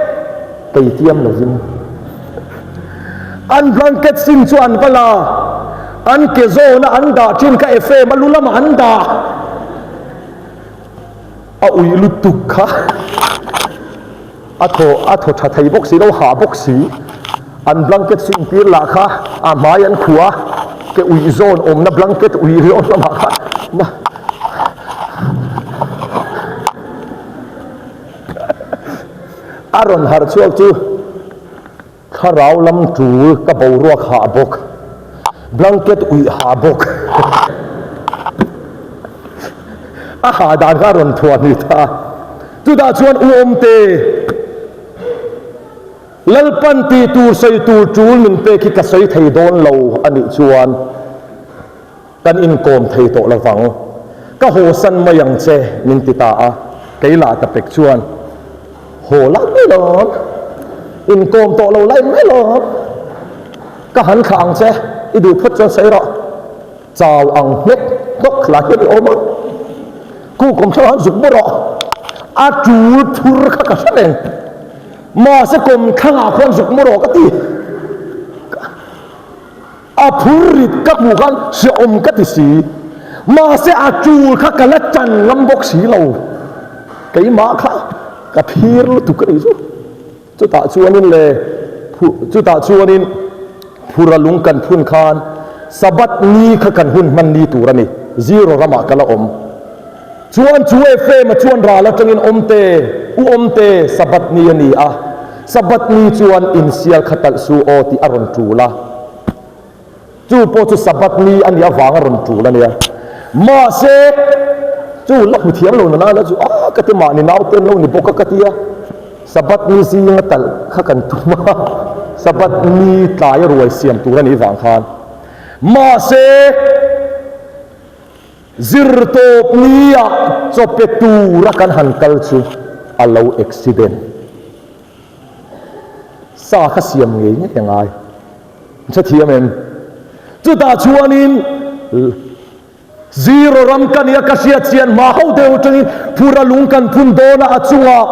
kei tiam lovin an blanket sin chu an va la, an ke zawna an dah thin kha Ephraim a lu lamah an dah, a ui lutuk kha a thaw a thaw tha thei bawk si lo, hah bawk si, an blanket sin tir lah kha a hmai an khuh a, ke uih zawn awmna blanket uih zawn lamah khan. A rawn harh chhuak chu thlarau lam tul ka boruak hah bawk, blanket uih hah bawk. A hah dan kha a rawn thuah hnih ta. Chutah chuan U Awmte, Lalpan tih tur sawi tur tul min pek hi ka sawi thei dawn lo a nih chuan, Kan inkawm thei tawh lo vang. Ka haw san mai ang che, min ti ta a. Kei lah ta pek chuan, Haw lai mai lawm, inkawm tawh lo lai mai lawm. Ka han thlah ang che, i duh phawt chuan sawi rawh. Chau ang hnek hnawk lah hian i awm a, ku kawm theuh han zuk mu rawh. A tul phur kha ka hre reng. Mahse kawmthlangah khuan zuk mu rawh ka ti. A phur rit ka hmuh khan hrehawm ka ti si. Mahse a tul kha ka la tan ngam bawk si lo. Keimah kha ka phir lutuk a nih chu. Chutah chuanin le chutah chuanin phura lung kan phun khan Sabbath ni kha kan hun hman ni tur a ni. Zero ramah ka la awm. Chuan chu Ephraim-a chuan ral atangin awmte, u awmte, Sabbath ni a ni a, Sabbath ni chuan insial kha talh su aw tih a rawn tul a. Chu pawh chu Sabbath ni a nih avanga rawn tul a nia. Mahse, chu la hmu thiam lo nana la chu, a ka ti mahni naute an lo ni bawk a ka ti a, Sabbath ni zinga talh kha kan tum a, Sabbath ni tlaia ruai siam tur a nih vang khan. Mahse, Zirtawp nia chaw pe tura kan han kal chu a lo accident. Sa kha siam ngei ngei a ngai. An hre thiam em? Chutah chuanin zero ram ka nia ka hriat chian hma ho deuh atangin phura lung kan phun dawn a, a chungah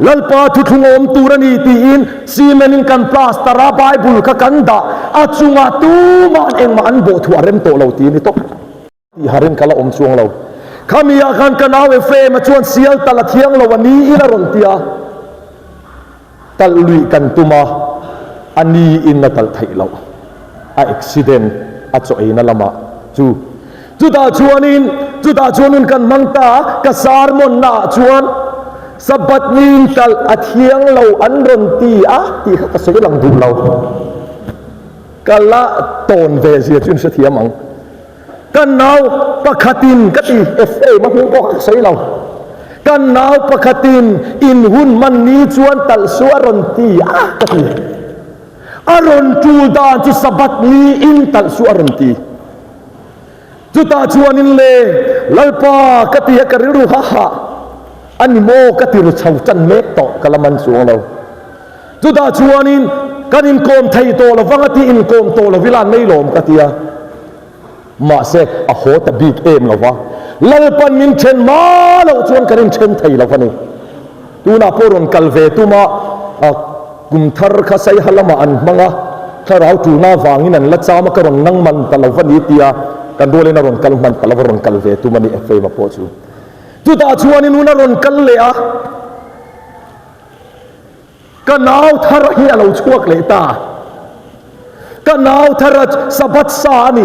Lalpa thuthlung a awm tur a ni tiin cement in kan plaster a, Bible kha kan dah, a chungah tuma'n engmah an bawh thuah rem tawh lo ti a ni tawp. Tih harin ka la awm chuang lo. Khami ah khan ka nau Ephraim-a chuan sial tal a thiang lo a ni in a rawn ti a. Talh luih kan tum a, a ni in a talh theih loh. A accident a chaw eina lamah chu. Chutah chuanin, chutah chuan hun kan hmang ta a, ka sermon naah chuan Sabbath ni in talh a thiang lo an rawn ti a tih kha ka sawi lang duh lo. Ka la tawn ve zia chu in hrethiam ang. Ka nau pakhatin ka ti Ephraim a hming pawh kha ka sawi lo. Ka nau pakhatin in hun hman ni chuan talh su a rawn ti a ka ti. A rawn tul dan chu Sabbath ni in talh su a rawn ti. Chutah chuanin le Lalpa ka ti a ka rilru ha ha a ni maw ka ti ru chho chan mek tawh ka la man chuang lo. Chutah chuanin kan inkawm thei tawh lo vang a ti inkawm tawh lo ila an nei lawm ka ti a. Mahse a haw ta bik em lo va. Lalpan min then hma loh chuan kan inthen thei lo a ni. Tunah pawh rawn kal ve tuma kum thar kha Saiha lamah an hmang a, thlarau tulna avangin an la cham a, ka rawn nang man ta lo va ni tia kan rualin a rawn kal hman ta lo va, rawn kal ve tum a ni Ephraim-a pawh chu. Chutah chuanin hun a rawn kal leh a. Ka nau thar hi a lo chhuak leh ta. Ka nau thar a Sabbath sa a ni.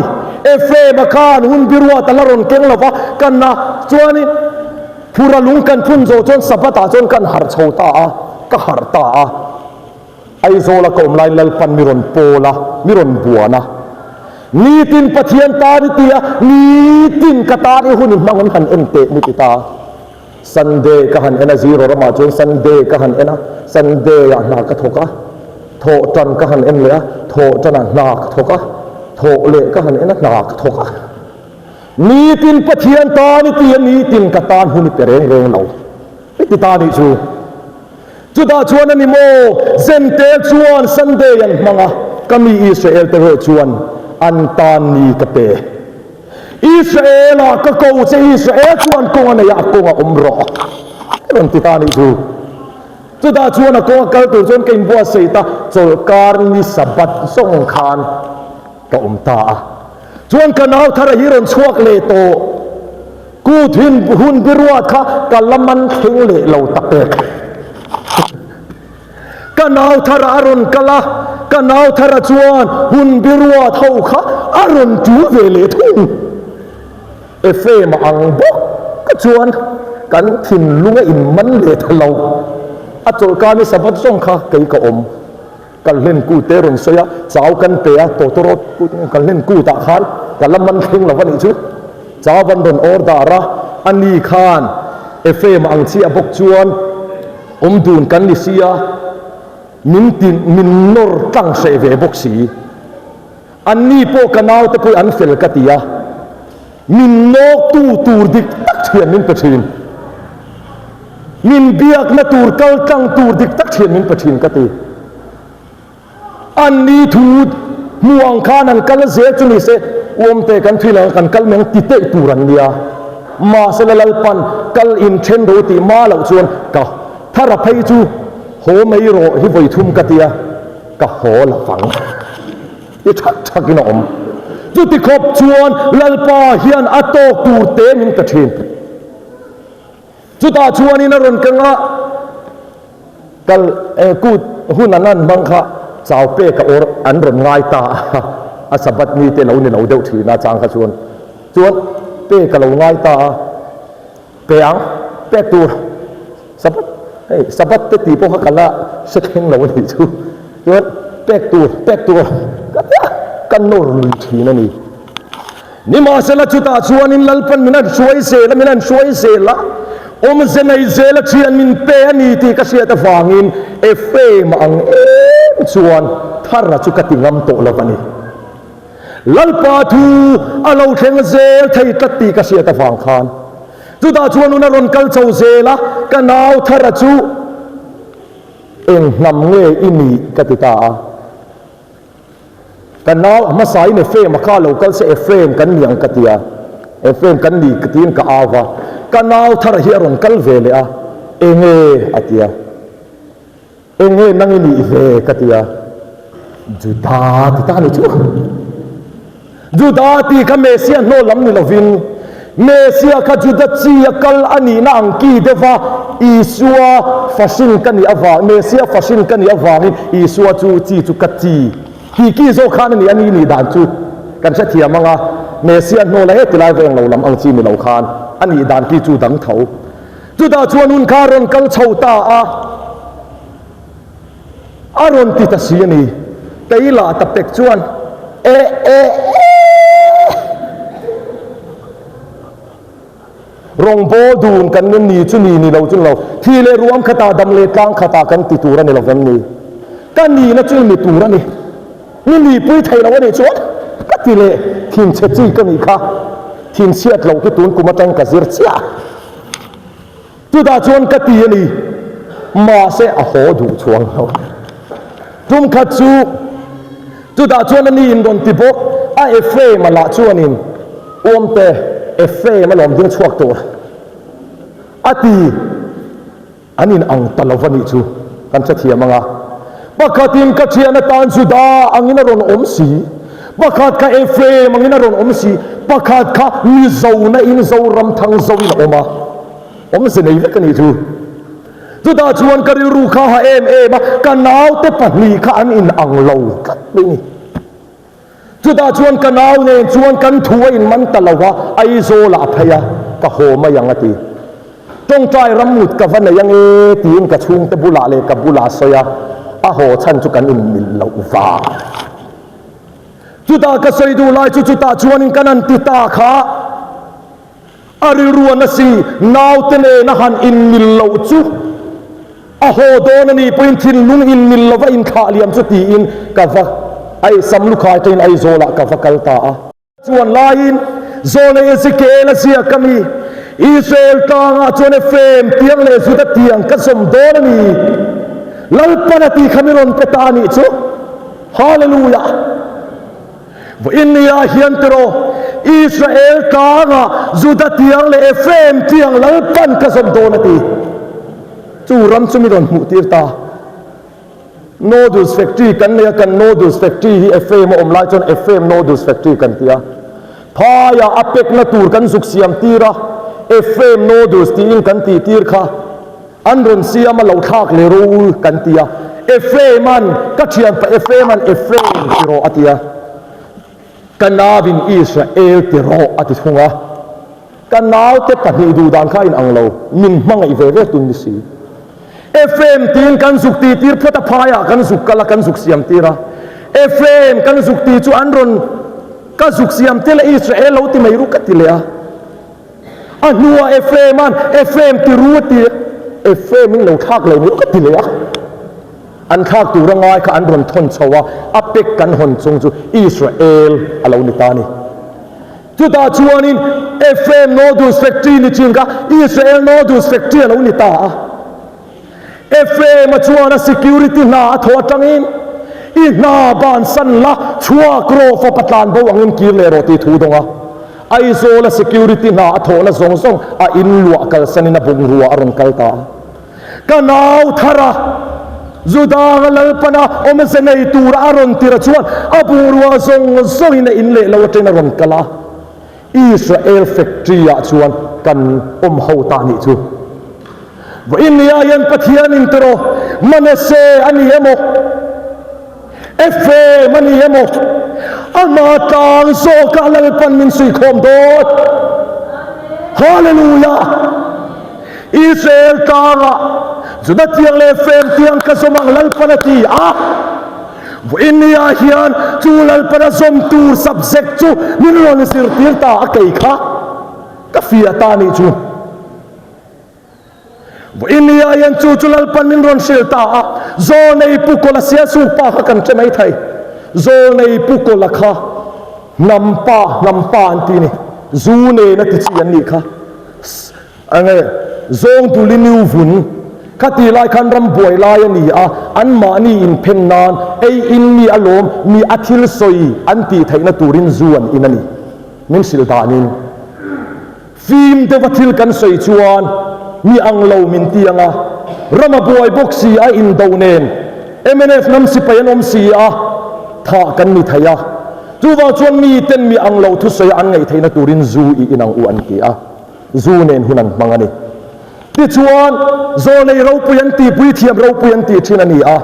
Ephraim-a khan hun biruat a la rawn keng lo va, ka na chuanin phura lung kan phun zawh chuan Sabbath-ah chuan kan harh chho ta a, ka harh ta a. Aizawla ka awm laiin Lalpan mi rawn pawl a, mi rawn buan a. Nitin Pathian tan i ti a, nitin ka tan i hun i hmang an han en teh mi ti ta. Sunday ka han en a, zero ramah chuan Sunday ka han en a, Sunday ah hna ka thawk a, thawh tan ka han en leh a, thawh tanah hna ka thawk a, thawh leh ka han en a, hna ka thawk a. Nitin Pathian tan i ti a, nitin ka tan hun i pe reng reng lo. I ti ta nih chu. Chutah chuan a ni maw, Zentel chuan Sunday an hmang a, ka mi Israel te erawh chuan an tan ni ka pe. Israel-ah ka ko che, Israel chuan kawng a nei a, a kawng a awm rawh a rawn ti ta a nih chu. Chutah chuan a kawng a kal tur chuan ka inbuatsaih ta, chawlhkar ni Sabbath zawng khan ka awm ta a. Chuan ka nau thara hi rawn chhuak leh tawh, kut hin hun biruat kha ka la man thleng leh lo ta pek. Ka nau thara a rawn kal a, ka nau thara chuan hun biruat ho kha a rawn tul ve leh thung. Ephraim-a ang bawk chuan kan thinlung a inman leh ta lo. A chawlhkar ni Sabbath zawng kha kei ka awm. Kalhlen kut te rawn sawi a, chau kan pe a, tawtawrawt kut kalhlen kutah khan ka la man thleng lo a nih chu. Chau an rawn order a, ani khan Ephraim-a ang chiah bawk chuan, Awm dun kan ni sia, min ti min nawr tlang hreh ve bawk si. Anni pawh ka naute pawh an fel ka ti a, min nawktu tur dik tak thian min pe thin. Min biakna tur kal tlang tur dik tak thian min pe thin ka ti. Anni thu hmu ang khan an kal zel chu ni se, Uamte kan thui lo kan kal meng ti teih tur an nia. Mahse la Lalpan kal in then ro tih ma loh chuan ka thara phei chu haw mai rawh hi vawi thum ka tia, ka haw la vang ti thak thak in a awm. Chuti khawp chuan Lalpa hian a tawk tur te min pe thin. Chutah chuanin a rawn keng a, kal kut hun an han hmang kha chau pek a awr an rawn ngai ta a, a Sabbath ni te lo ni lo deuh thin a chang kha chuan chuan pek a lo ngai ta a, pe ang, pek tur Sabbath hei Sabbath te tih pawh kha ka la hre thleng lo a nih chu, chuan pek tur pek tur ka ti a, ka nawr lui thin a ni. Nimahsela chutah chuanin Lalpan min han hruai zel a, min han hruai zel a, awmze nei zel a thian min pe a ni tih ka hriat avangin Ephraim-a ang em chuan Thara chu ka ti ngam tawh lo a ni. Lalpa thu a lo thleng zel thei tlat tih ka hriat avang khan chutah chuan hun a rawn kal chho zel a, ka nau Thara chu eng hnam nge i nih ka ti ta a. Ka nau a hmasain Ephraim a kha lo kal se Ephraim kan ni ang ka ti a, Ephraim kan ni ka tiin ka au va, ka nau thar hi a rawn kal ve leh a, enge a ti a, enge nang i nih ve ka ti a, Juda ti ta a ni chu. Juda tih kha Messiah hnawl lam ni lovin. Messia kha Juda chi a kal a nihna ang ki deuh va, Isua fahrin ka nih avang, Messia fahrin ka nih avangin Isua chu chi chu ka chi tih ki zawk khan a ni, a ni nih dan chu kan hrethiam ang a, Messia hnawl a heti lai veng lo lam ang chi ni lo khan a nih dan ki chu dang tho. Chutah chuan hun kha a rawn kal chho ta a. A rawn ti ta si a ni. Kei lah ta pek chuan, E e e! Rawngbâwl dun kan ni ni chu ni ni lo chu ni lo. Thi leh ruam khatah dam leh tlang khatah kan ti tur a ni lo vem ni? Ka nihna chu i ni tur a ni. Ni nihpui thei lo a nih chuan ka ti leh thinchhe chi ka nih kha. Thinchhiat loh hi tun kum atang ka zir chiah. Chutah chuan ka ti a ni, mahse a haw duh chuang lo. Tum khat chu chutah chuan a ni in rawn ti bawk a, Ephraim-a lah chuanin, Uamte, Ephraim a lawm ding chhuak tur a ti. An in ang ta lo va nih chu kan hrethiam ang a. Pakhatin ka thian atan Juda angin a rawn awm si, pakhat kha Ephraim angin a rawn awm si, pakhat kha Mizona in Zoram thang zoin a awm a, awmze nei vek a nih chu. Chutah chuan ka rilru kha ha em em a, ka naute pahnih kha an in ang lo tlat mai a ni. Chutah chuan ka nau nen chuan kan thu a inman ta lo a, Aizawlah a phei a, ka haw mai ang a ti. Tawngtai ramngut ka va nei ange tiin ka chhungte bulah leh ka bulah a sawi a, a haw chhan chu kan inmilh loh vang. Chutah ka sawi duh lai chu chutah chuanin kan han ti ta kha. A rilru a na si, naute nena han inmil loh chu a haw dawn a nih pawhin thinlung inmil lova inthlah liam chu tiin ka va ai Samlukhai tain Aizawlah ka va kal ta a. Chuan laiin Zawlei Ezekiel a ziak a mi, Israel tlangah chuan Ephraim tiang leh Juda tiang ka zawm dawn a ni, Lalpan a tih kha mi rawn pe ta a nih chu. Hallelujah! Vawiin nia hian tiraw, Israel tlangah Juda tiang leh Ephraim tiang Lalpan ka zawm dawn a ti. Chu ram chu mi rawn hmuh tir ta. Noodles factory kan nei a, kan noodles factory hi Ephraim a awm lai chuan Ephraim noodles factory kan ti a. Phaiah a pekna tur kan zuk siam tir a, Ephraim noodles tiin kan tih tir kha. An rawn siam a lo thlak leh ro kan ti a, Ephraim-a'n, ka thianpa Ephraim-a'n Ephraim ti rawh a ti a, ka nauin Israel ti rawh a ti thung a, ka naute pahnih duh dan kha a inang lo, min hmangaih ve ve tun ni si. Ephraim tiin kan zuk tih tir phawt a, phaiah kan zuk kal a, kan zuk siam tir a, Ephraim kan zuk tih chu an rawn ka zuk siam tir leh Israel lo ti mai ru ka ti leh a. A hnuah Ephraim-a'n, Ephraim ti ru a ti a, Ephraim-in lo thlak leh miau ka ti leh a. An thlak tur a ngai kha an rawn thawn chho a, a pek kan hawn chung chu Israel a lo ni ta a ni. Chutah chuanin Ephraim Noodles Factory ni thin kha Israel Noodles Factory a lo ni ta a. Ephraim-a chuan a security hna a thawh atangin, I hna bansan la, chhuak rawh, fapa tlan bo angin kir leh rawh tih thu dawng a. Aizawl-a security hna a thawhna zawng zawng a inluah kalsanin a bungrua a rawn kal ta a. Ka nau thar a, Judanga Lalpana awmze nei tura a rawn tirh chuan a bungrua zawng zawngin a in leh lo atangin a rawn kal a. Israel factory ah chuan kan awm ho ta nih chu. Vawiin ni ah hian Pathian in tiraw Manasseh a ni emaw, Ephraim a ni emaw, ama tlang zawk ah Lalpan min suikhawm dawn. Hallelujah! Israel tlang ah Judah tiang leh Ephraim tiang ka zawm ang Lalpan a ti a. Vawiin ni ah hian chu Lalpana zawm tur subject chu min rawn zirtir ta a kei kha ka fiah ta nih chu. Vawiin ni ah hian chu chu Lalpan min rawn hrilh ta a, Zawlnei Pu Kawla Sialsuk pa kha kan hre mai thei. Zawlnei Pu Kawla kha hnam pa hnam pa an ti ni, zu nena ti chi an nih kha. Enge zawng duli niu vun kha ti lai khan ram buai lai a ni a, an mahni inphen nan ei in mi a lawm mi a thil sawi an tih theihna turin zu an in a ni. Min hrilh danin fim deuha thil kan sawi chuan mi ang lo min ti ang a, ram a buai bawk si a indo nen mnf hnam sipai an awm si a, thah kan ni thei a. Chuvang chuan miten mi ang lo thusawi an ngaih theihna turin zu i in ang u an ti a, zu nen hun an hmang a ni. Tichuan, zawlnei ropui an tih, puithiam ropui an tih thin a ni a.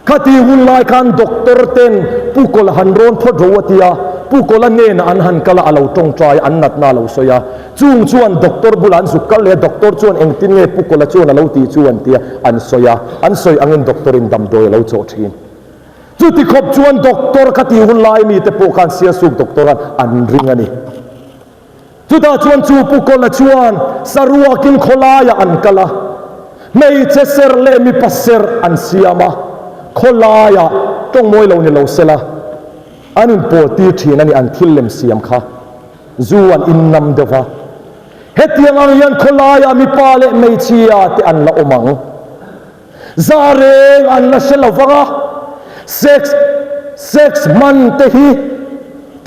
Khati hun lai khan doctor ten Pu Kawla han rawn phawt ro a ti a, Pu Kawla hnenah an han kal a, a lo tawngtai a, an natna a lo sawi a. Chung chuan doctor bulah an zuk kal leh a, doctor chuan engtin nge Pu Kawla chuan a lo tih chu an ti a, an sawi a, an sawi angin doctor in damdawi a lo chawh thin. Chuti khawp chuan doctor khati hun lai mite pawh khan Siasuk doctor khan an ring a ni. Chutah chuan chu Pu Kawla chuan saruakin khawlaiah an kal a, hmeichhe serh leh mipa serh an siam a, khawlaiah tawngmawi lo ni lo sela an inpawl tir thin a ni, an thil lem siam kha zu an innam deuh va. Hetiang ang hian khawlaiah mipa leh hmeichhia te an la awm ang. Za reng an la hre lo vang a, sex sex hman te hi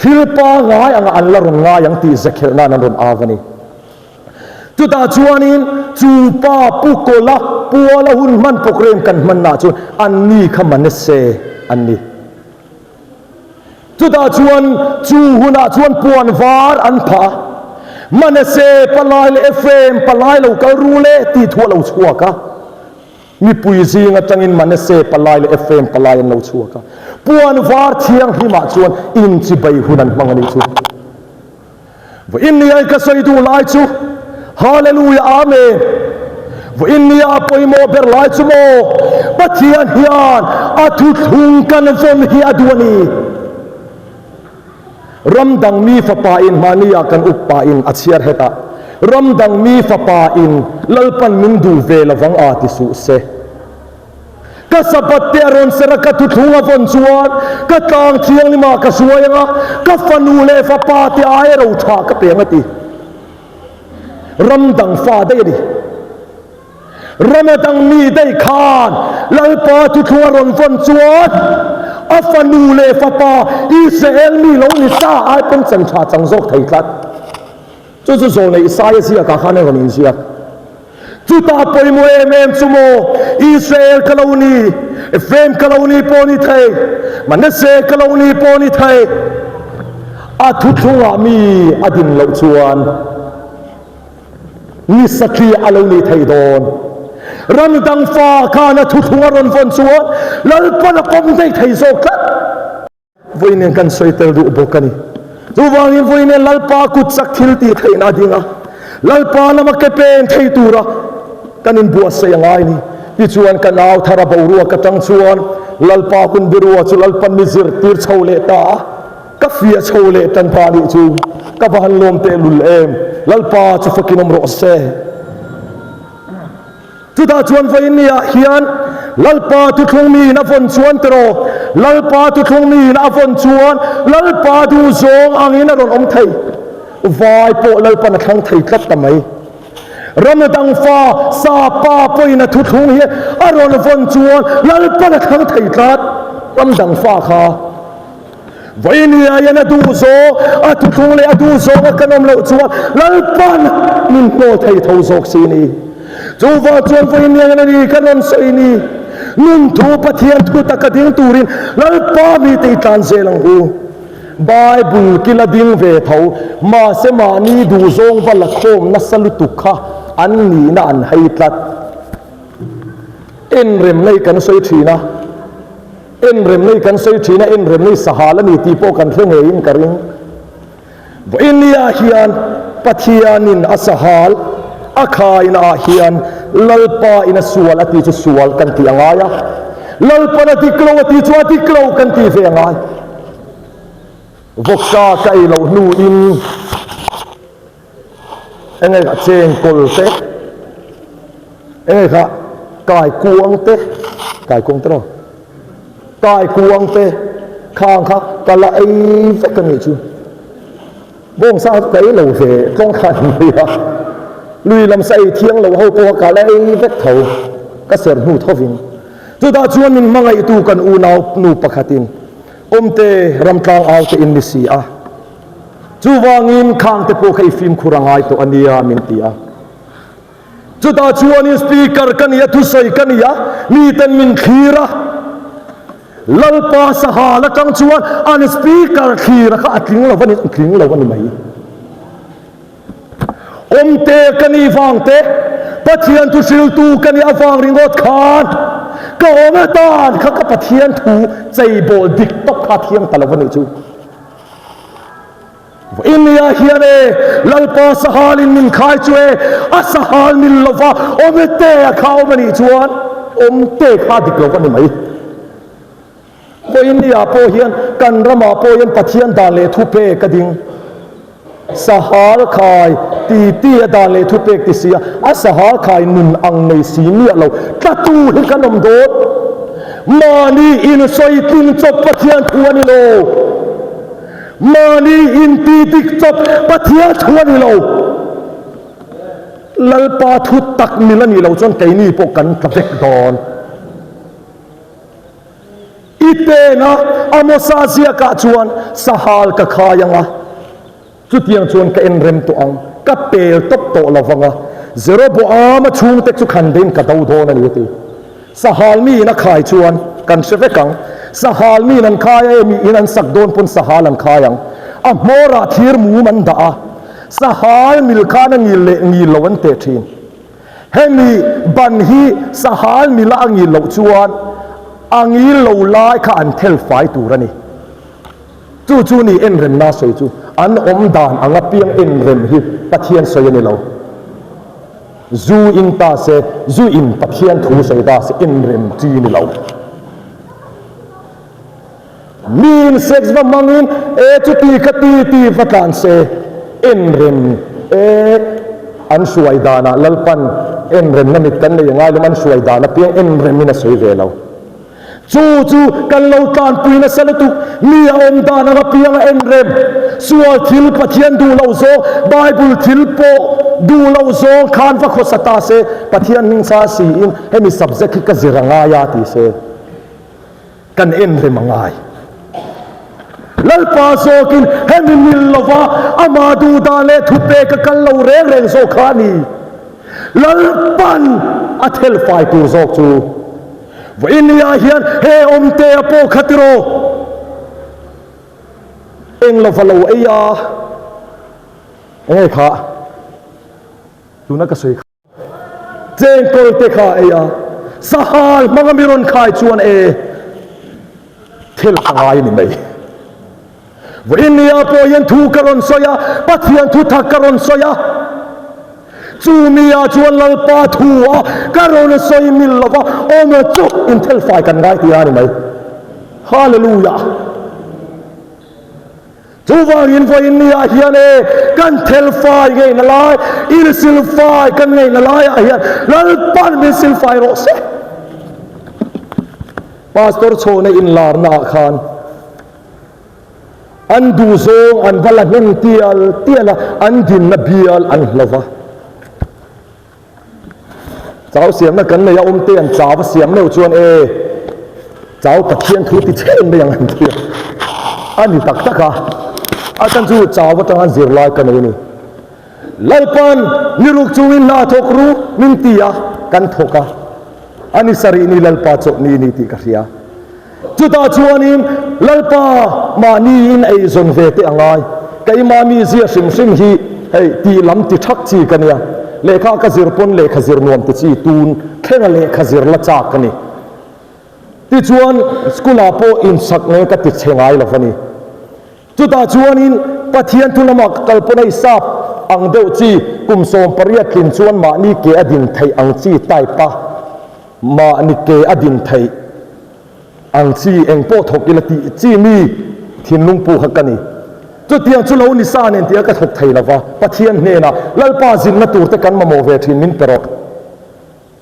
thil pangai anga an la rawn ngai ang tih zekhelh nan an rawn au a ni. Chutah chuanin chu pa Pu Kawla puala hun hman program kan hmannaah chuan anni kha Manese an ni. Chutah chuan chu hunah chuan puan var an phah a, Manase palai leh Ephraim palai lo kal ru le tih thu a lo chhuak a. Mipui zing atangin Manase palai leh Ephraim palai an lo chhuak a, puan var thianghlimah chuan inchibei hun an hmang a nih chu. Vawiin nia ka sawi duh lai chu Hallelujah Amen. Vawiin nia a pawimawh ber lai chu maw Pathian hian a thuthlung kan vawn hi a duh a ni. Ram dang mi fapa in mahni ah kan up pa in a chhiar hetah ram dang mi fapa in Lalpan min duh ve lovang a ti suh se. Ka Sabbath te a rawn ser a, ka thuthlung a vawn chuan ka tlang thianghlimah ka hruai ang a, ka fanu leh fapa te aia ro tha ka pe ang a ti. Ram dang fa daih a ni. Rama dang mi daih khan Lalpa thuthlung a rawn vawn chuan a fanu leh fapa Israel mi lo ni sa ai pawn chan tha chang zawk thei tlat. Chu chu zawlneih Isaia ziakah khan a rawn inziak. Chutah pawimawh em em chu maw, Israel ka lo ni, Ephraim ka lo ni pawh ni thei, Manasseh ka lo ni pawh ni thei, a thuthlungah mi a din loh chuan ni satliah a lo ni thei dawn. Ram dang fa khan a thuthlung a rawn vawn chuan Lalpan a pawm daih thei zawk tlat. Vawi nen kan sawi tel duh bawk a ni. Chuvangin vawi nen Lalpa kut chak thil tih theihna a ding a, Lalpa lama ke pen thei tura kan inbuatsaih a ngai a ni. Tichuan ka nau thar a boruak atang chuan Lalpa hun birua chu Lalpan mi zirtir chho leh ta a, ka fiah chho leh tan ta nih chu ka va han lawm tehlul em! Lalpa chu fakin awm rawh se. Chutah chuan vawiinniah hian Lalpa thuthlung miin a vawn chuan tiraw, Lalpa thuthlung miin a vawn chuan Lalpa duh zawng angin a rawn awm thei. Vai pawh Lalpan a thlang thei tlat ta mai. Ram dang fa sa pa pawhin a thuthlung hi a rawn vawn chuan Lalpan a thlang thei tlat. Ram dang fa kha. Vawinia hian a duh zawng, a thuthlung leh a duh zawng a kan awm loh chuan Lalpan min hnawl thei tho zawk si ni. Chuvang chuan vawinia hian a ni kan rawn sawi ni, nun thu Pathian thu taka ding turin Lalpa mite i tlan zel ang u. Bible kila ding ve tho, mahse mahni duh zawng va la khawm nasa lutuk kha an nihna an hei tlat. Enremna hi kan sawi thin a. Enremna hi kan sawi thin a, enremna hi sahal a ni tih pawh kan hre ngeiin ka ring. Vawinia hian Pathianin a sahal a khaina ah hian Lalpa in a sual a tih chu sual kan tih a ngai a, Lalpan a dik lo a tih chu a dik lo kan tih ve a ngai. Vawksa ka ei loh hnuin Enge kha chengkawl te, enge kha kaikuang te, kaikuang te rawh, kaikuang te khang kha ka la ei vek a nih chu. Bawngsa chu ka ei lo ve tlawng khan mai a, lui lam sa ei thiang lo ho pawh kha ka la ei vek tho, ka ser hnu thovin. Chutah chuan min hmangaihtu kan unau nu pakhatin Awmte ramtlang au te in ni si a. Chuvangin khangte pawh kha i fimkhur a ngai tawh a nia min ti a. Chutah chuanin speaker ka ni a, thusawi ka ni a, miten min thlir a. Lalpa sahal atang chuan an speaker thlira kha a tling lo a ni, tling lo a ni mai. Awmte ka nih vang te, Pathian thu hriltu ka nih avang ringawt khan ka awm atan kha ka Pathian thu cheibawl dik tawp kha a thiang ta lo a nih chu. Vawinia hian e, Lalpa sahalin min khai chu e, a sahal mil lova awmte a kha awm a nih chuan awmte kha dik lo a ni mai. Vawinia pawh hian kan ramah pawh hian Pathian dan leh thupek a ding. Sahal khai ti ti a dan leh thupek ti si a, a sahal khai nun ang nei si miah lo tlatu hi kan awm dawn. Mahni insawi tling chawp Pathian thu a ni lo. Mahni inti dik chawp Pathian thu a ni lo. Lalpa thu tak mil a nih loh chuan keini pawh kan tla vek dawn. I tena Amosa ziakah chuan sahal ka khai ang a, chutiang chuan ka en rem tawh ang, ka pel tawp tawh lo vang a, Jeroboama chhungte chu khan deiin ka do dawn a ni a ti. Sahal miin a khai chuan kan hre vek ang. Sahal miin an khai a, emi in an sak dawn pawn sahal an khai ang. A hmawrah thir mum an dah a, sahal mil khan a ngil leh ngil lo an teh thin. Hemi ban hi sahal mila a ngil loh chuan a ngil lo lai kha an thel fai tur a ni. Chu chu ni enremna sawi chu an awm dan anga piang enrem hi Pathian sawi a ni lo. Zu in ta se, zu in Pathian thu sawi ta se enrem chi ni lo. Miin sex va hmangin e chuti kha ti ti va tlan se enrem e an hruai danah Lalpan enremna mit kan nei angai lawm an hruai dan apiang enremin a sawi ve lo. Chu chu kan lo tlanpui nasa lutuk mi a awm dan ang apiang a enrem sual thil Pathian duh loh zawng Bible thil pawh duh loh zawng khan va khawsa ta se Pathian hmingchha siin hemi subject hi ka zir angai a ti se. Kan en rem a ngai. Lalpa zawkin hemi mil lova ama duhdan leh thupek a kal lo reng reng zawk kha a ni. Lalpan a thel fai tur zawk chu vawinia hian he awmtea pawh kha tiraw eng lova lo ei a, enge kha tuna ka sawi kha. Chengkawl te kha ei a, sahal hmanga mi rawn khai chuan e thil ka ngai a ni mai. Vawiin nia pawh hian thu ka rawn sawi a, Pathian thu thak ka rawn sawi a, chu mi ah chuan Lalpa thu a ka rawn sawi mil lo va, awm chu inthel fai kan ngai tih a ni mai. Hallelujah! Chuvangin vawiin niah hian e, kan thelfai ngeihna lai, insilfai kan ngeihna laiah hian Lalpan min silfai rawh se. Pastor Chhawna inlarnaah khan an duhzawng an va la hnem tial tial a, an dinna bial an hlo va. Chau siamna kan nei a, awmte an chau a siam meuh chuan e, chau Pathian thu ti chhen mai ang an ti a, a ni tak tak a, a chan chu chau atanga zirlai ka nei a ni. Lalpan ni ruk chungin hna thawk ru min ti a, kan thawk a, a ni sarih ni Lalpa chawlhni ni tih ka hria. Chutah chuanin Lalpa mahniin eizawn ve teh a ngai. Keimah mizia hrim hrim hi hei tih lam ti thak chi ka nia. Lehkha ka zir pawn lehkha zir nuam ti chi tun thlenga lehkha zir la chak ka ni. Tichuan school ah pawh insak nge ka ti chhe ngai lo va ni. Chutah chuanin Pathian thu lamah ka kal pawn hei sap ang deuh chi kum 18 tlin chuan mahni ke a din theih ang chi type a mahni ke a din theih ang chi eng pawh thawk ila tih chi mi thinlung pu kha ka ni. Chutiang chu lo ni sa nen tih a ka thawk thei lova Pathian hnenah Lalpa zinna tur te kan mamawh ve thin min pe rawh.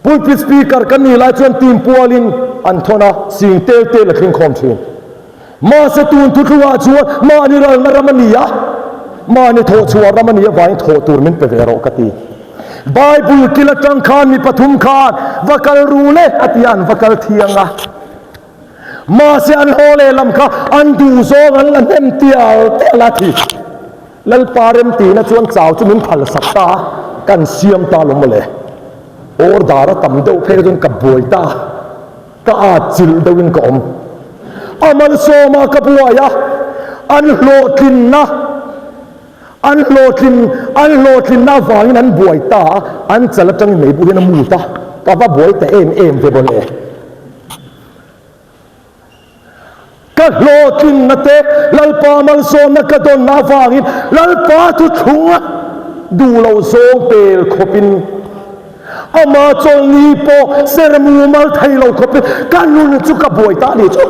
Pulpit Speaker kan nih lai chuan team pualin an thawn a, sing tel tel a thleng khawm thin. Mahse tun thuthlungah chuan mahni ralna ram a ni a, mahni thawhchhuah ram a nih avangin thawh tur min pe ve rawh ka ti. Bible kil atang khan mi pathum khan va kal ru le a ti a, an va kal thiang a. Mahse an haw lehlam kha an duh zawng an la hnem tial tial a thi. Lalpa remtihna chuan chau chu min phal sak ta a, kan siam ta lo mawle. Order a tam deuh phei chuan ka buai ta, ka at chilh deuhin ka awm. A malsawma ka buai a, an hlawhtlinna an hlawhtlin an hlawhtlinna avangin an buai ta a, an chal atangin meibu hian a mut a, ka va buai ta em em ve maw le. Ka hlawhtlinna te Lalpa malsawmna ka dawnna avangin Lalpa thuthlung duh loh zawng pel khawpin Ama chawlhni pawh ser mumal thei lo khawpin ka nun chu ka buai ta a ni chu.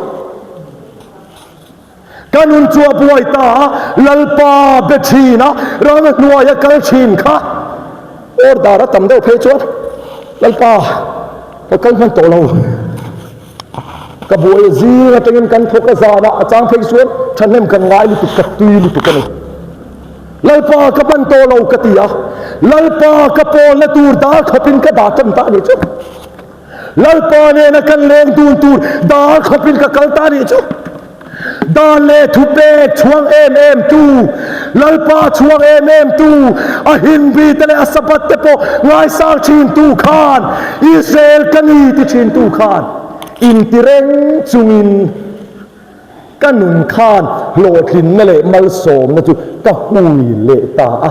Ka nun chu a buai ta a, Lalpa be thin a, ram hnuaia kal thin kha order a tam deuh phei chuan Lalpa ka kal hman tawh lo. Ka buai zing atangin kan thawk a zanah a chang phei chuan thahnem kan ngai lutuk ka tui lutuk a ni. Lalpa ka hman tawh lo ka ti a, Lalpa ka pawlna tur dar khawpin ka dah tan ta a nih chu. Lalpa nena kan leng dun tur dar khawpin ka kal ta a nih chu. Dan leh thupek chhuang em em tu, Lalpa chhuang em em tu, a Hinbi te leh a Sabbath te pawh ngaisang thin tu khan, Israel ka ni ti thin tu khan inti reng chungin ka nun khan hlawhtlinna leh malsawmna chu ka hui leh ta a.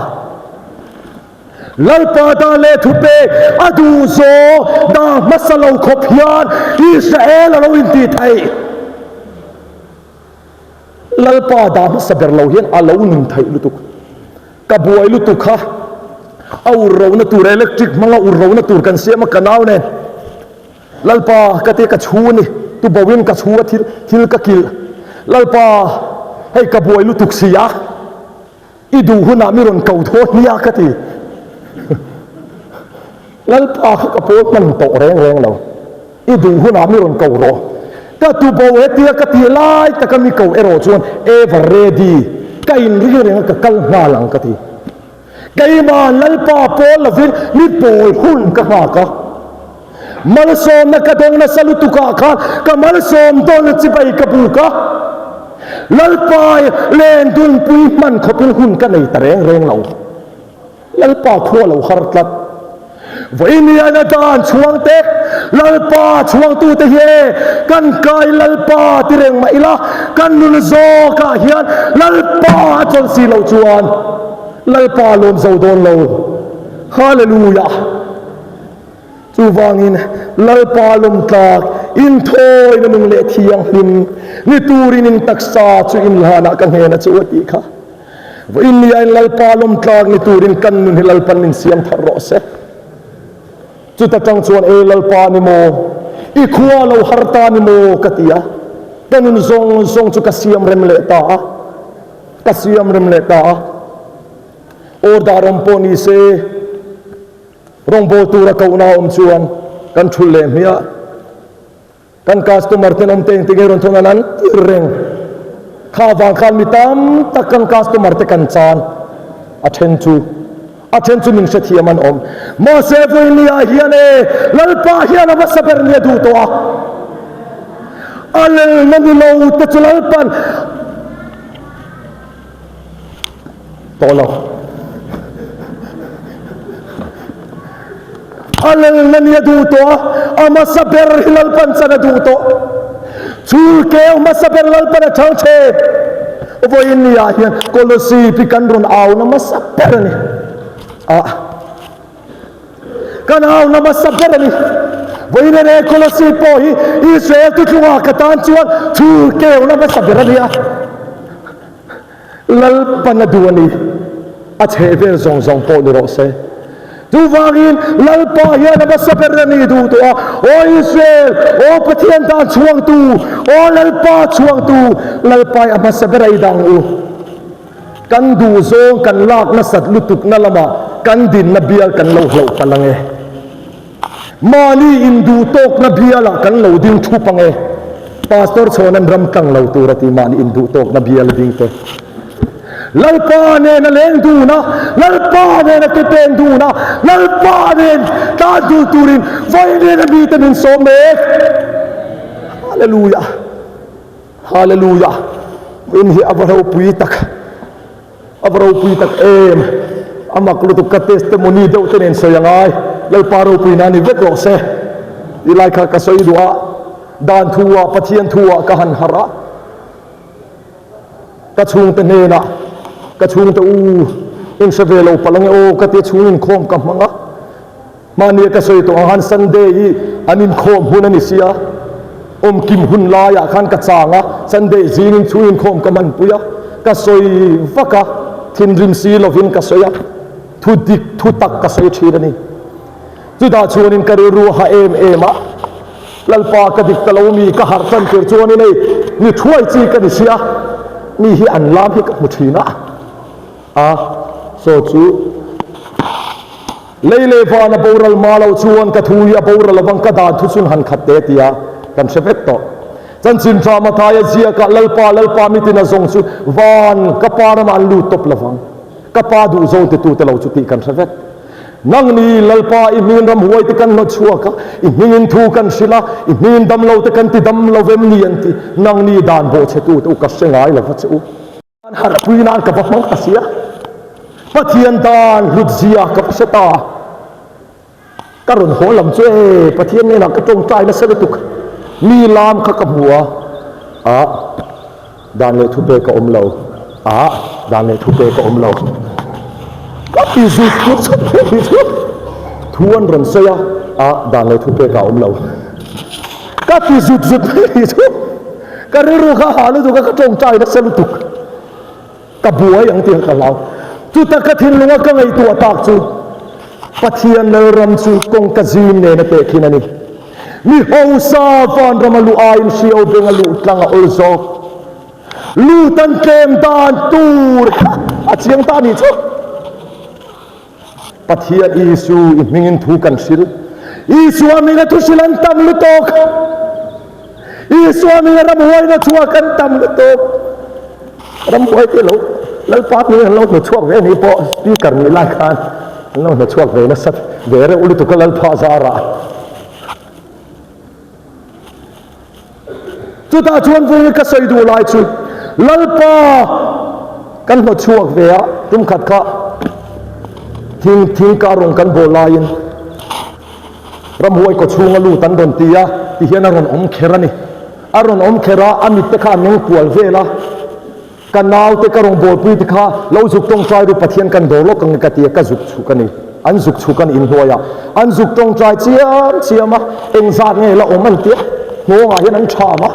Lalpa dan leh thupek a duh zawng dah hmasa lo khawp hian Israel a lo intih theih. Lalpa dah hmasa ber lo hian a lo nun theih lutuk. Ka buai lutuk kha a ur rohna tur electric hmanga ur rohna tur kan siam a ka nau nen. Lalpa ka ti ka chhu a ni, tuboin ka chhu a thil thil ka kilh. Lalpa hei ka buai lutuk si a. I duh hunah mi rawn ko thaw hnia ka ti. Lalpa kha ka pawl hman tawh reng reng lo. I duh hunah mi rawn ko rawh. Ka tu bo hetia ka tih lai taka mi ko erawh chuan ever ready ka inring reng a ka kal nghal ang ka ti. Keimah Lalpa pawl lovin mi pawl hun ka nghak a. Malsawmna ka dawng nasa lutukah khan ka malsawm dawn chibai ka buk a, Lalpa len dunpui hman khawpin hun ka nei ta reng reng lo. Lalpa khua lo har tlat. Vawiin a dan chhuang te, Lalpa chhuangtute hi e, kan kai Lalpa ti reng mah ila, kan nun zawkah hian Lalpa a chawl si loh chuan Lalpa lawm zo dawn lo. Hallelujah! Chuvangin, Lalpa lawmtlak, inthawina nung leh thianghlim ni turin in taksa chu inhlanah ka hnena chu a tih kha. Vawiin nia in Lalpa lawmtlak ni turin kan nun hi Lalpan min siam thar rawh se. Chuta tang chuan, E Lalpa ni maw, i khua lo har ta ni maw? ka ti a. Ka nun zawng zawng chu ka siam rem leh ta a. Ka siam rem leh ta a. Order awm pawh ni se. Rawngbawl tura kohna awm chuan kan thulh leh hmiah. Kan customer ten awm te engti nge rawn thawn an an tir reng. Kha vang khan mi tam tak kan customer te kan chan a then chu a then chu min hrethiam an awm. Mahse vawinia hian e Lalpa hian a hmasa ber nia duh tawh a. A lelna ni lo te chu Lalpan Tawh lo. A lalna ni a duh tawh a, a hmasa ber hi Lalpan chan a duh tawh. Chhul keu hmasa ber Lalpan a chhang thin. Vawiin ni ah hian Kolosip hi kan rawn auna hmasa ber a ni. Ah. Kan auna hmasa ber a ni. Vawiin ene Kolosip pawh hi Israel tutlungah ka tan chuan chhul keuna hmasa ber a ni a. Lalpan a duh a ni, a chheh vel zawng zawng pawh ni rawh se. Chuvangin Lalpa hian a hmasa ber a ni duh tawh a, Aw Israel, aw Pathian dan chhuangtu, aw Lalpa chhuangtu, Lalpai a hmasa ber a i dang u. Kan duh zawng kan lak nasat lutukna lamah kan dinna bial kan lo hloh palh ang e. Mahni induhtawkna bialah kan lo ding thup ang e. Pastor Chhawnan ram tlang lo tur a ti mahni induhtawkna bial a ding te. Lalpa nen a leng dun a, Lalpa nen a ke peng dun a, Lalpa nen tan dun turin vawiin a mite min sawm mek. Hallelujah! Hallelujah! Vawiin hi a va ropui tak. A va ropui tak em! A mak lutuk ka testimony deuh te nen sawi a ngai. Lalpa ropui na ni vek rawh se. Ti lai kha ka sawi duh a, dan thu ah Pathian thu ah ka han harh a. Ka chhungte hnenah, Ka chhungte u, in hre ve lo palh ange aw ka tia chhung inkhawm ka hmang a. Mahnia ka sawi tawh ang khan Sunday hi an inkhawm hun a ni sia, awmkim hun laiah khan ka chang a, Sunday zingin chhung inkhawm ka hmanpui a, ka sawi vak a, thinrim si lovin ka sawi a, thu dik thu tak ka sawi thin a ni. Chutah chuanin ka rilru a ha em em a, Lalpa ka dik ta lo mi ka harh tan tur chuanin hei mi thuai chi ka ni sia, mi hi an lam hi ka hmu thin a, a saw chu lei leh van a boral ma lo chuan ka thu hi a boral avang ka dan thu chhun han khat te tia kan hre vek tawh. Chanchin tha Mathaia ziakah Lalpa Lalpa mitin a zawng chu van ka pa ramah an lut tawp lovang, ka pa duh zawn titute lo chu tih kan hre vek. Nangni Lalpa i hmingin ramhuai te kan hnawt chhuak a, i hmingin thu kan hrilh a, i hmingin damlo te kan ti dam lo vem ni an ti. Nangni dan bawhchhetu te u ka hre ngai lo va che u. An harhpui nan ka va hmang ta sia. Pathian dan hlut zia ka va hre ta. Ka rawn haw lam chu e, Pathian hnenah ka tawngtai nasa lutuk. Mi lam kha ka hmu a, a. Dan leh thupek a awm lo. A, dan leh thupek a awm lo. Ka ti zut zut chawt hle hi chu. Thu an rawn sawi a, a, dan leh thupek a awm lo. Ka ti zut zut hle hi chu. Ka rilru kha ha lutuk a, ka tawngtai nasa lutuk. Ka buai ang tih ka hlau. Chuta ka thinlunga ka ngaihtuah tak chu Pathian Lalram chu kawngka zim nena tehkhin a ni. Mi hausa vanrama luh aiin hriau benga luh tlang a awl zawk. Lut an tlem dan tur kha a chiang ta a nih chu. Pathian Isu i hmingin thu kan hril. Isua hminga thu hril an tam lutuk. Isua hminga ramhuaina chhuak an tam lutuk. Ramhuai te lo Lalpa hming an lo hmu chhuak ve ni pawh speaker nih lai khan an lo hmu chhuak ve nasa ve reuh lutuk a Lalpa zarah. Chutah chuan vawiin ka sawi duh lai chu Lalpa kan hnawt chhuak ve a, tum khat kha thing thing kar rawn kan bawl laiin ramhuai kaw chhunga lut an rawn ti a, tihian a rawn awm kher a ni. A rawn awm kher a, a mit te kha a meng kual vel a. Ka naute ka rawn bawlpui te kha lo zuk tawngtai ru Pathian kan dawr lawk ang ka ti a, ka zuk chhuk a ni. An zuk chhuk a ni inhnuaiah. An zuk tawngtai chiam chiam a, engzat nge la awm an tia, nghawngah hian an tham a.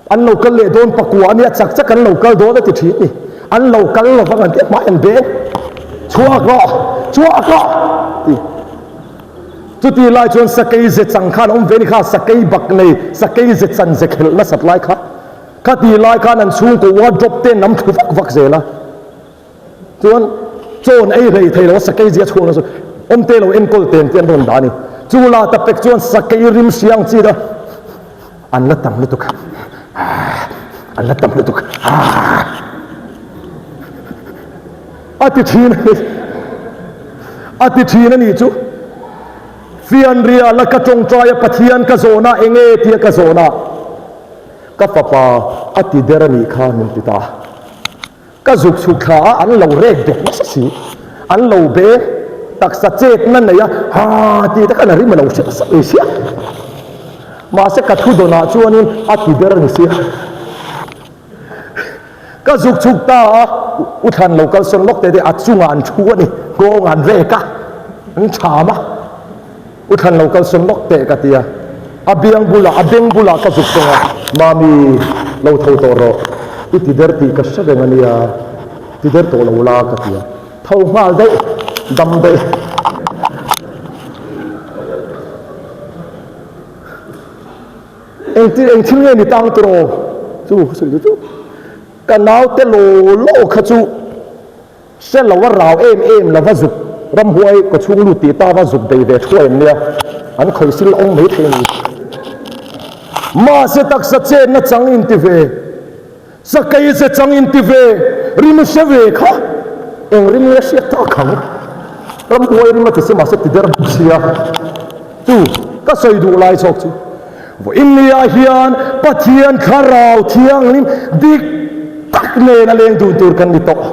An lo kal leh dawn pakua a nia, chak chak an lo kal dawn a ti thin ni. An lo kal lo vang an tia, hmai an beng. Chhuak rawh! Chhuak rawh! Ti. Chuti lai chuan sakei ze chang khan a awm ve ni kha, sakei bak nei, sakei ze chan ze khelh nasat lai kha. Kha ti lai khan an chhungkaw wardrobe te nam thlu vak vak zel a, chuan chaw an ei hlei thei lo a, sakei zia chhuak nasa awm te lo enkawl ten te an rawn dah a ni. Chu la ta pek chuan sakei rim hriang chi da an la tam lutuk an la tam lutuk a ti thin a ni a ti thin a ni chu. Fianrial a ka tawngtai a Pathian ka zawn a enge tia ka zawn a. Ka fapa a ti der a nih kha min ti ta. Ka zuk chhuk thla a, an lo rek bet nasa si. An lo be taksa chetna nei a, ha tih te khan a rim a lo hre nasa mai sia. Mahse ka thu dawnah chuanin a ti der a ni sia. Ka zuk chhuk ta a, U Thlan lo kalsawn lawk te te a chungah an thu a ni, nghawng an rek a, an cham a. U Thlan lo kalsawn lawk teh ka ti a, a biang bulah, a beng bulah ka zuk tawng a, Mami, lo tho tawh rawh, i ti der tih ka hre reng a nia, ti der tawh lo la ka ti a, tho nghal daih, dam daih. Engtin eng thil nge ni tang tiraw? Chu ka sawi chu chu ka naute law law kha chu hre lo a rau em em lova zuk ramhuai kaw chhung lut tih ta va zuk bei ve thuai an nia an khawih sil awng mai thei a ni. Mahse taksa chenna chang in ti ve. Sakei ze chang in ti ve, rim hre ve kha eng rim nge hriat tak ang? Ramhuai rim a ti si mahse ti der bawk sia. Chu ka sawi duh lai chawk chu vawiin nia hian Pathian Thlarau Thianghlim dik tak nen a leng dun tur kan ni tawh.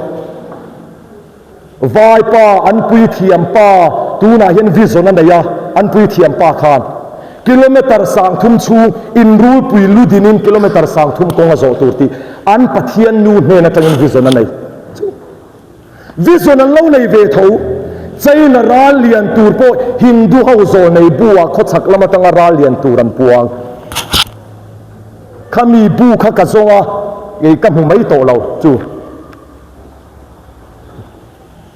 Vaipa an puithiam pa tunah hian vision a nei a, an puithiam pa khan. Kilometre 3000 chhung in rulpui lu dinin kilometre 3000 kawng a zawh tur tih an Pathian nu hnen atangin vision a nei. Vision an lo nei ve tho. China ral lian tur pawh Hindu ho zawl nei bu ah khawchhak lam atanga ral lian tur an puang. Khami bu kha ka zawng a, kei ka hmu mai tawh lo chu.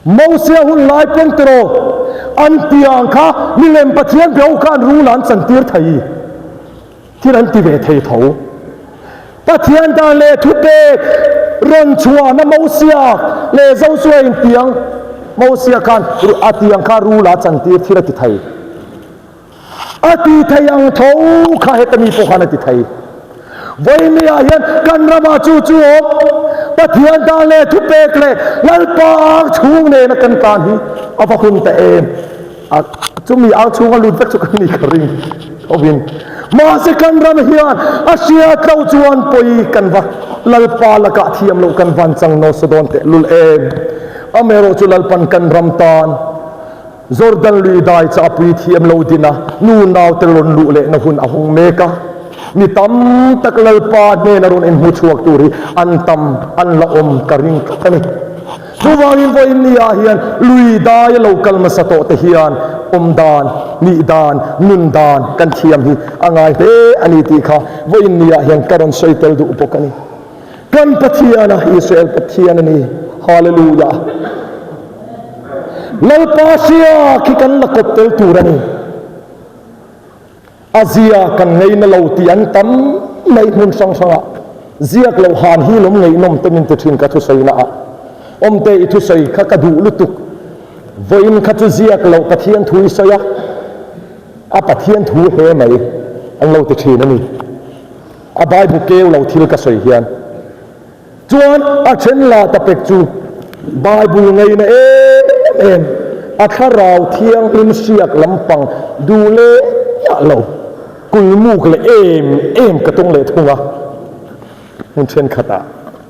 Mosia hun lai pawn tiraw an tiang kha milem Pathian be ho kha an rul ah an chantir thei thil an ti ve thei tho. Pathian dan leh thupek rawn chhuahna Mosia leh Josua in tiang Mosia khan a tiang kha rul ah a chantir thil a ti thei. A ti thei ang tho kha heta mi pawh khan a ti thei. Vawinia hian kan ramah chu chu awm Pathian dan leh thupek leh Lalpa ang chhung nena kan tlan hi a va hun ta em. A chumi ang chhunga lut vek chu kan ni ka ring thovin. Mahse kan ram hian a hriat loh chuan pawi kan va Lalpa lakah thiam loh kan van chang nawsa dawn tehlul em. Amaherawh chu Lalpan kan ram tan Jordan lui dai chu a pui thiam lo din a, nu naute rawn luh lehna hun a hawng mek a. Mi tam tak Lalpa hnena rawn inhmu chhuak tur hi an tam, an la awm ka ring tlat a ni. Chuvangin vawiin ni ah hian lui dai a lo kal hmasa tawh te hian awm dan, nih dan, nun dan kan thiam hi a ngai hle a ni tih kha vawiin ni ah hian ka rawn sawi tel duh bawk a ni. Kan Pathian a, Israel Pathian a ni. Hallelujah. Lalpa hria khi kan la kawp tel tur a ni. A zia kan ngaina lo tih an tam mai hmun hrang hrangah. Ziak loh han hi lawm ngaihnawm te min ti thin ka thusawina ah. Awmte i thusawi kha ka duh lutuk. Vawiin kha chu ziak loh Pathian thu i sawi a, a Pathian thu hle mai an lo ti thin a ni. A Bible keu lo thil ka sawi hian chuan a then la ta pek chu Bible ngaina em em, a thlarau thianghlim hriak lampang duh leh miah lo, kulmuk leh em em ka tawng leh thung a, hmun thenkhatah.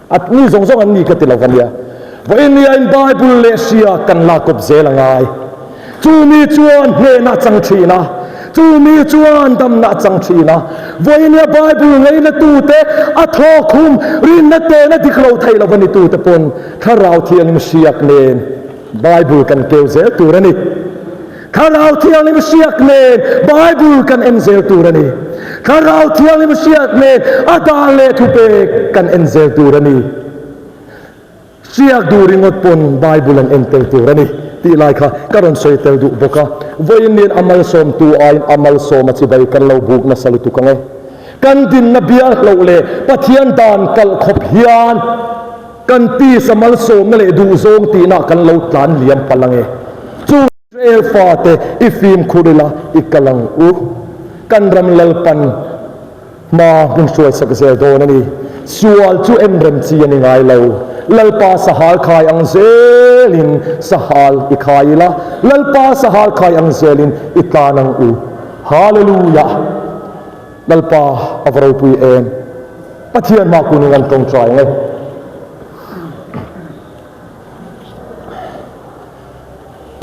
A mi zawng zawng an ni ka ti lo va nia. Vawinia in Bible leh hria kan la kawp zel a ngai. Chu mi chuan hnehna a chang thin a, chu mi chuan damna a chang thin a. Vawinia Bible ngaina tute a thawk hum rinna tena dik lo thei lo va ni tute pawn Thlarau Thianghlim hriak nen Bible kan keu zel tur a ni. Thlarau Thianghlim hriak nen Bible kan en zel tur a ni. Thlarau Thianghlim hriak nen a dan leh thupek kan en zel tur a ni. Hriak duh ringawt pawn Bible an en tel tur a ni tih lai kha ka rawn sawi tel duh bawk a. Vawiin nen a malsawmtu aiin a malsawma chibai kan lo buk nasa lutuk ang e. Kan dinna bial hloh leh Pathian dan kalh khawp hian kan tisa malsawmna leh duhzawng tihna kan lo tlan liam palh ang e. Chu Israel fate i fimkhur ila i kal ang u. Kan ram Lalpan hma hmun hruaisak zel dawn a ni. Sual chu en rem chi a ni ngai lo. Lalpa sahal khai ang zelin sahal i khai ila, Lalpa sahal khai ang zelin i tlan ang u. Hallelujah! Lalpa a va ropui em! Pathian hma kunin an tawngtai ang e.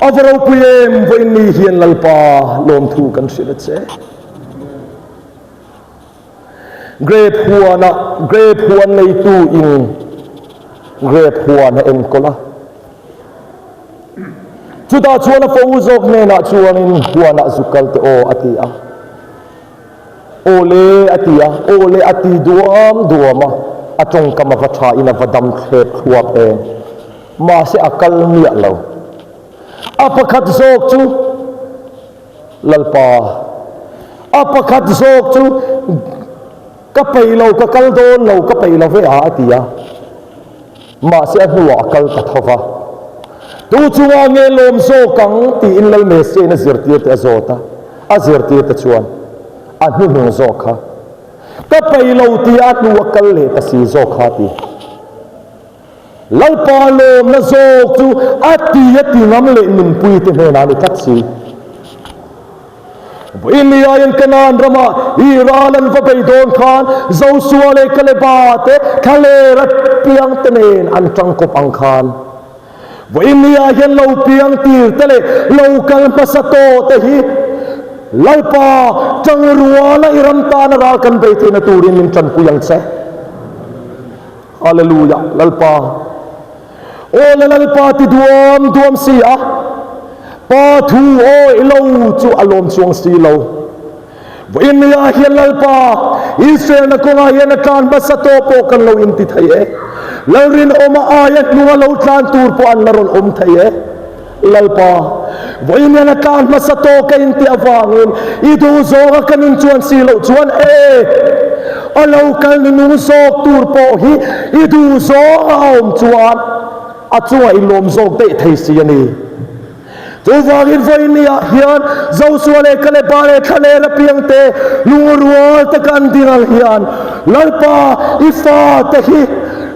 A va ropui em vawiin ni hian Lalpa lawmthu kan hrilh a che. Grape huana grape huan neitu in grape huan a enkawl a. Chutah chuan a fo zawk hnenah chuanin huanah zu kal teh aw a ti a. Aw le a ti a, aw le a ti duam duam a, a tawngkam a va tha in a va dam thlep thluak em. Mahse a kal miah lo. A pakhat zawk chu Lalpa, a pakhat zawk chu ka peih lo, ka kal dawn lo, ka peih lo ve a a ti a. Mahse a hnuah a kal ta tho va. Tu chungah nge lawm zawk ang tiin Lal Messiah-in a zirtirte a zawt a. A zirtirte chuan a hnuhnung zawk kha ka peih lo tia a hnu a kal leh ta si zawk kha a ti. Lalpa lawmna zawk chu a ti a ti ngam leh nunpuite hnenah a ni tlat si. Vawiin Kanaan rama Iran an va bei dawn khan Josua leh Kaleba te thlaler a piang te nen an tangkawp ang khan Vawiin hian lo piang tir te leh lo kal hmasa tawh te hi. Lalpa, tangruala i ram tana ral kan bei theihna turin min tanpui ang che. Hallelujah, Lalpa. Aw la Lalpa ti duam duam si a, Pa thu awih lo chu a lawm chuang si lo. Vawiin nia hian Lalpa, Israelna kawngah hian a tlan hmasa tawh pawh kan lo inti thei e. Lalrinawma aia hnunga lo tlan tur pawh an la rawn awm thei e. Lalpa, vawiin hian a tlan hmasa tawh ka intih avangin i duh zawnga ka nun chuan si loh chuan e, a lo kal nunung zawk tur pawh hi i duh zawnga a awm chuan a chungah i lawm zawk daih thei si a ni. Chuvangin vawinia hian Josua leh Kaleba leh Thlaler apiangte lungrual taka an ding ang hian Lalpa i fate hi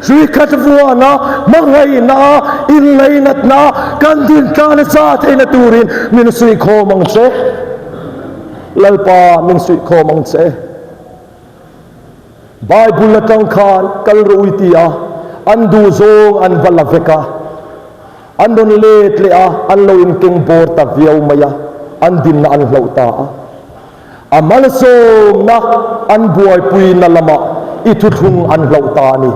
hrui khat vuana hmangaihna inleinatna kan din tlan za theihna turin min suihkhawm ang che. Lalpa min suihkhawm ang che. Bible atang khan kal rawh ui tia an duhzawng an va la vek a. An rawn let leh a, an lo inkeng bawr ta viau mai a, an dinna an hloh ta a. A malsawmna an buaipuina lamah i thuthlung an hloh ta a ni.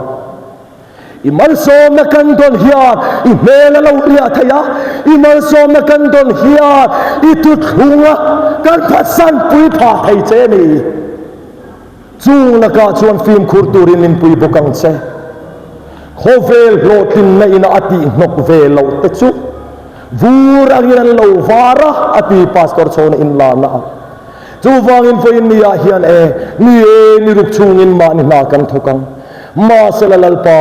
I malsawmna kan dawn hian i hmel a lo hliah thei a, i malsawmna kan dawn hian i thuthlunga kan phatsanpui phah thei che a ni. Chung lakah chuan fimkhur turin min pui bawk ang che. Khawvel hlawhtlinna ina a tih hnawk ve loh te chu vur angin an lo var a, a ti Pastor Chhawna inlarna a. Chuvangin vawiin ni ah hian e, ni e, ni ruk chungin mahni hna kan thawk ang. Mahsela Lalpa,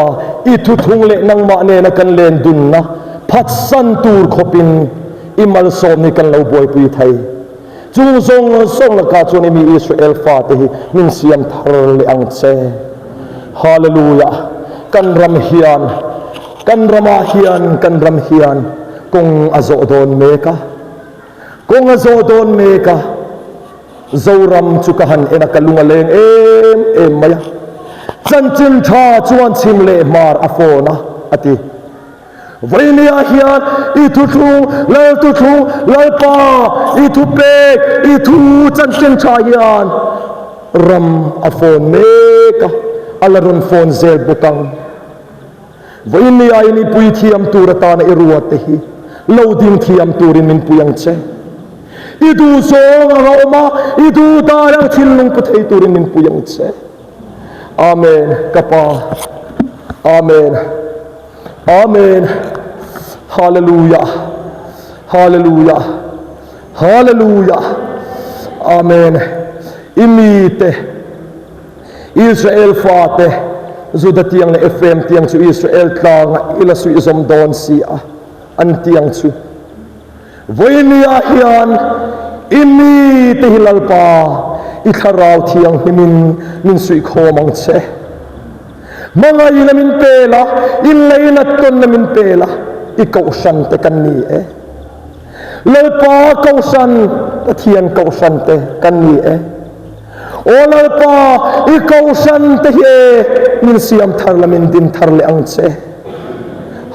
i thuthlung leh nangmah nena kan len dunna phatsan tur khawpin i malsawm hi kan lo buaipui thei. Chung zawng zawng lakah chuan i mi Israel fate hi min siam thar leh ang che. Hallelujah! Kan ram hian, kan ramah hian, kan ram hian kawng a zawh dawn mek a. Kawng a zawh dawn mek a. Zoram chu ka han en a, ka lung a leng em em mai a. Chanchin tha chuan chhim leh hmar a fawn a, a ti. Vawinia hian i thuthlung, Lal thuthlung, Lalpa, i thupek, i thu chanchin tha hian ram a fawn mek a, a la rawn fawn zel bawk ang. Vawinia in i pui thiam tur atana i ruate hi lo ding thiam turin min pui ang che. I duh zawng ang a awm a, i duh dan ang thinlung pu thei turin min pui ang che. Amen, ka Pa. Amen. Amen. Hallelujah. Hallelujah. Hallelujah. Amen. I mite Israel fate Juda tiang leh Ephraim tiang chu Israel tlanga i la suih zawm dawn si a, an tiang chu. Vawinia hian i mite hi Lalpa, i Thlarau Thianghlimin min suihkhawm ang che. Hmangaihna min pe la, i leinat tawnna min pe la, i kohhran te kan ni e. Lalpa kohhran, Pathian kohhran te kan ni e. Aw Lalpa, i kohhran te hi e, min siam thar la, min din thar leh ang che.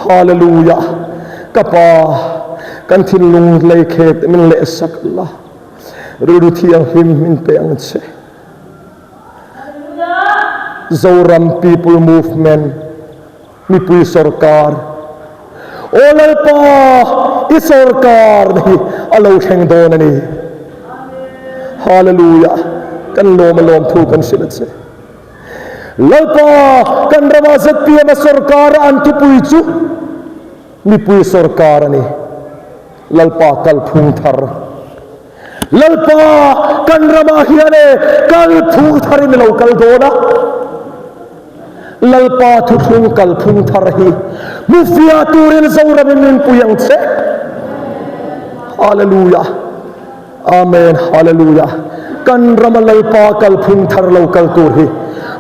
Hallelujah! Ka Pa, kan thinlung lei khek te min lehsak la, rilru thianghlim min pe ang che. Zoram People Movement mipui sorkar, Aw Lalpa, i sorkarna hi a lo thleng dawn a ni. Hallelujah! Kan lawm a lawm thu kan hrilh a che. Lalpa, kan ramah zpm a sorkara an thupui chu mipui sorkar a ni. Lalpa kalphung thar. Lalpa, kan ramah hian e kalphung tharin i lo kal dawn a. Lalpa thuthlung kalphung thar hi hmufiah turin Zoramin min pui ang che. Hallelujah. Amen. Hallelujah. Kan rama Lalpa kalphung thar lo kal tur hi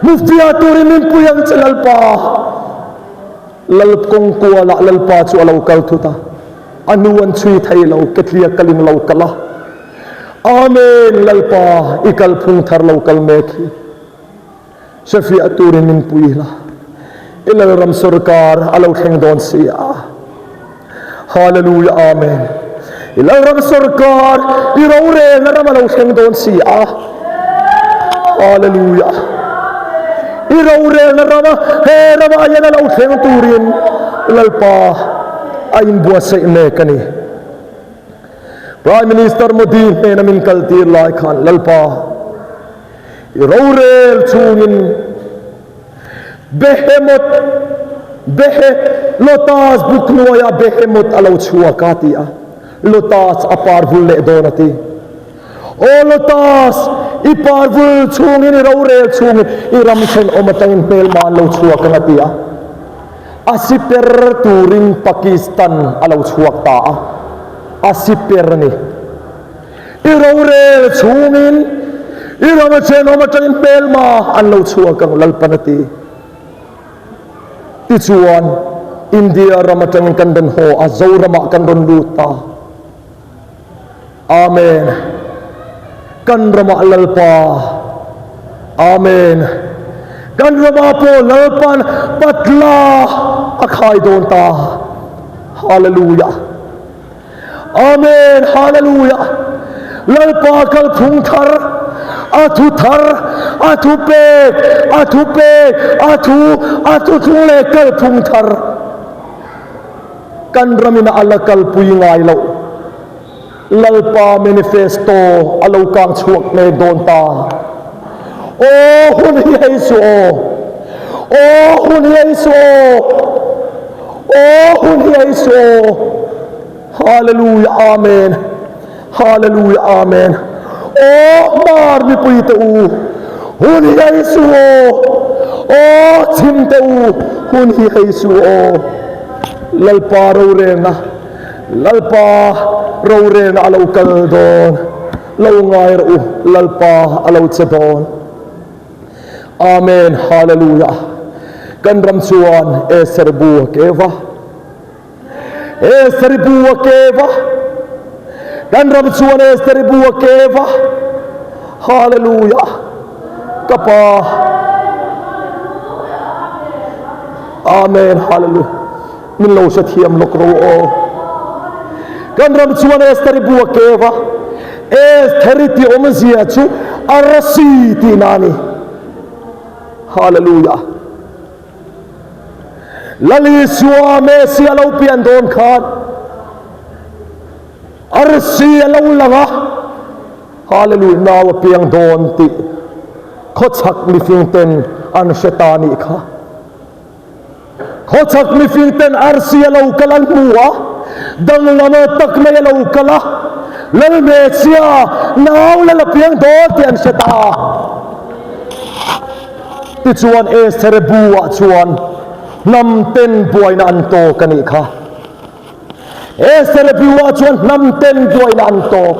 hmufiah turin min pui ang che Lalpa. Lal kawng kualah Lalpa chu a lo kal thut a, a hnu an chhui thei lo, ketlia kalin lo kal a. Amen, Lalpa, i kalphung thar lo kal mek hi hrefiah turin min pui la, i Lalram sawrkar a lo thleng dawn si a. Hallelujah, Amen. I Lalram sawrkar i rorelna ram a lo thleng dawn si a. Hallelujah. I rorelna rama he ramah hian a lo thleng turin Lalpa a inbuatsaih mek a ni. Prime Minister Modi hnena min kaltir lai khan Lalpa i rorel chungin Behemoth, Behe, Lotus buk hnuaiah Behemoth a lo chhuak a ti a, Lotus a par vul leh dawn a ti. Aw Lotus, i par vul chungin i rorel chungin i ram thenawm atangin hmelma an lo chhuak ang a ti a. A si per turin Pakistan a lo chhuak ta a, a si per a ni. I rorel chhungin i ram a thenawm atangin hmelma an lo chhuak ang Lalpan a ti. Tichuan, India ram atangin kan rawn haw a, Zoramah kan rawn lut ta. Amen. Kan ramah Lalpa. Amen. Kan ramah pawh Lalpan patla a khai dawn ta. Hallelujah. Amen Hallelujah Lalpa kalphung thar a thu thar a thu pek a thu pek a thu a thuthlung leh kalphung thar kan ramin a la kalpui ngai loh Lalpa manifesto a lo kang chhuak mek dawn ta Aw hun hi hei suh aw Aw hun hi hei suh aw Aw hun hi hei suh aw Hallelujah Amen Hallelujah Amen Aw Hmar mipui te u hun hi hei suh aw Aw Chhim te u hun hi hei suh aw Lalpa rorelna Lalpa rorelna a lo kal dawn lo ngai rawh u Lalpa a lo che dawn Amen Hallelujah Kan ram chuan Esther bu a keu va Esther bu a keu va Kan ram chuan Esther bu a keu va Hallelujah Ka pa Amen Hallelujah Min lo hrethiam lawk ro aw. Kan ram chuan Esther bu a keu va Esther i ti awmzia chu arsi tihna a ni. Hallelujah. Lal Isua Messia lo pian dawn khan arsi a lo lang a. Hallelujah nau a piang dawn tih khawchhak mifing ten an hre ta nih kha. Khawchhak mifing ten arsi a lo kal an hmu a, danglam tak mai a lo kal a, Lalhmeichhia nau lal a piang dawn tih an hre ta. Tichuan Esthere bu-ah chuan hnam ten buaina an tawk a nih kha. Esther bu-ah chuan hnam ten buaina an tawk.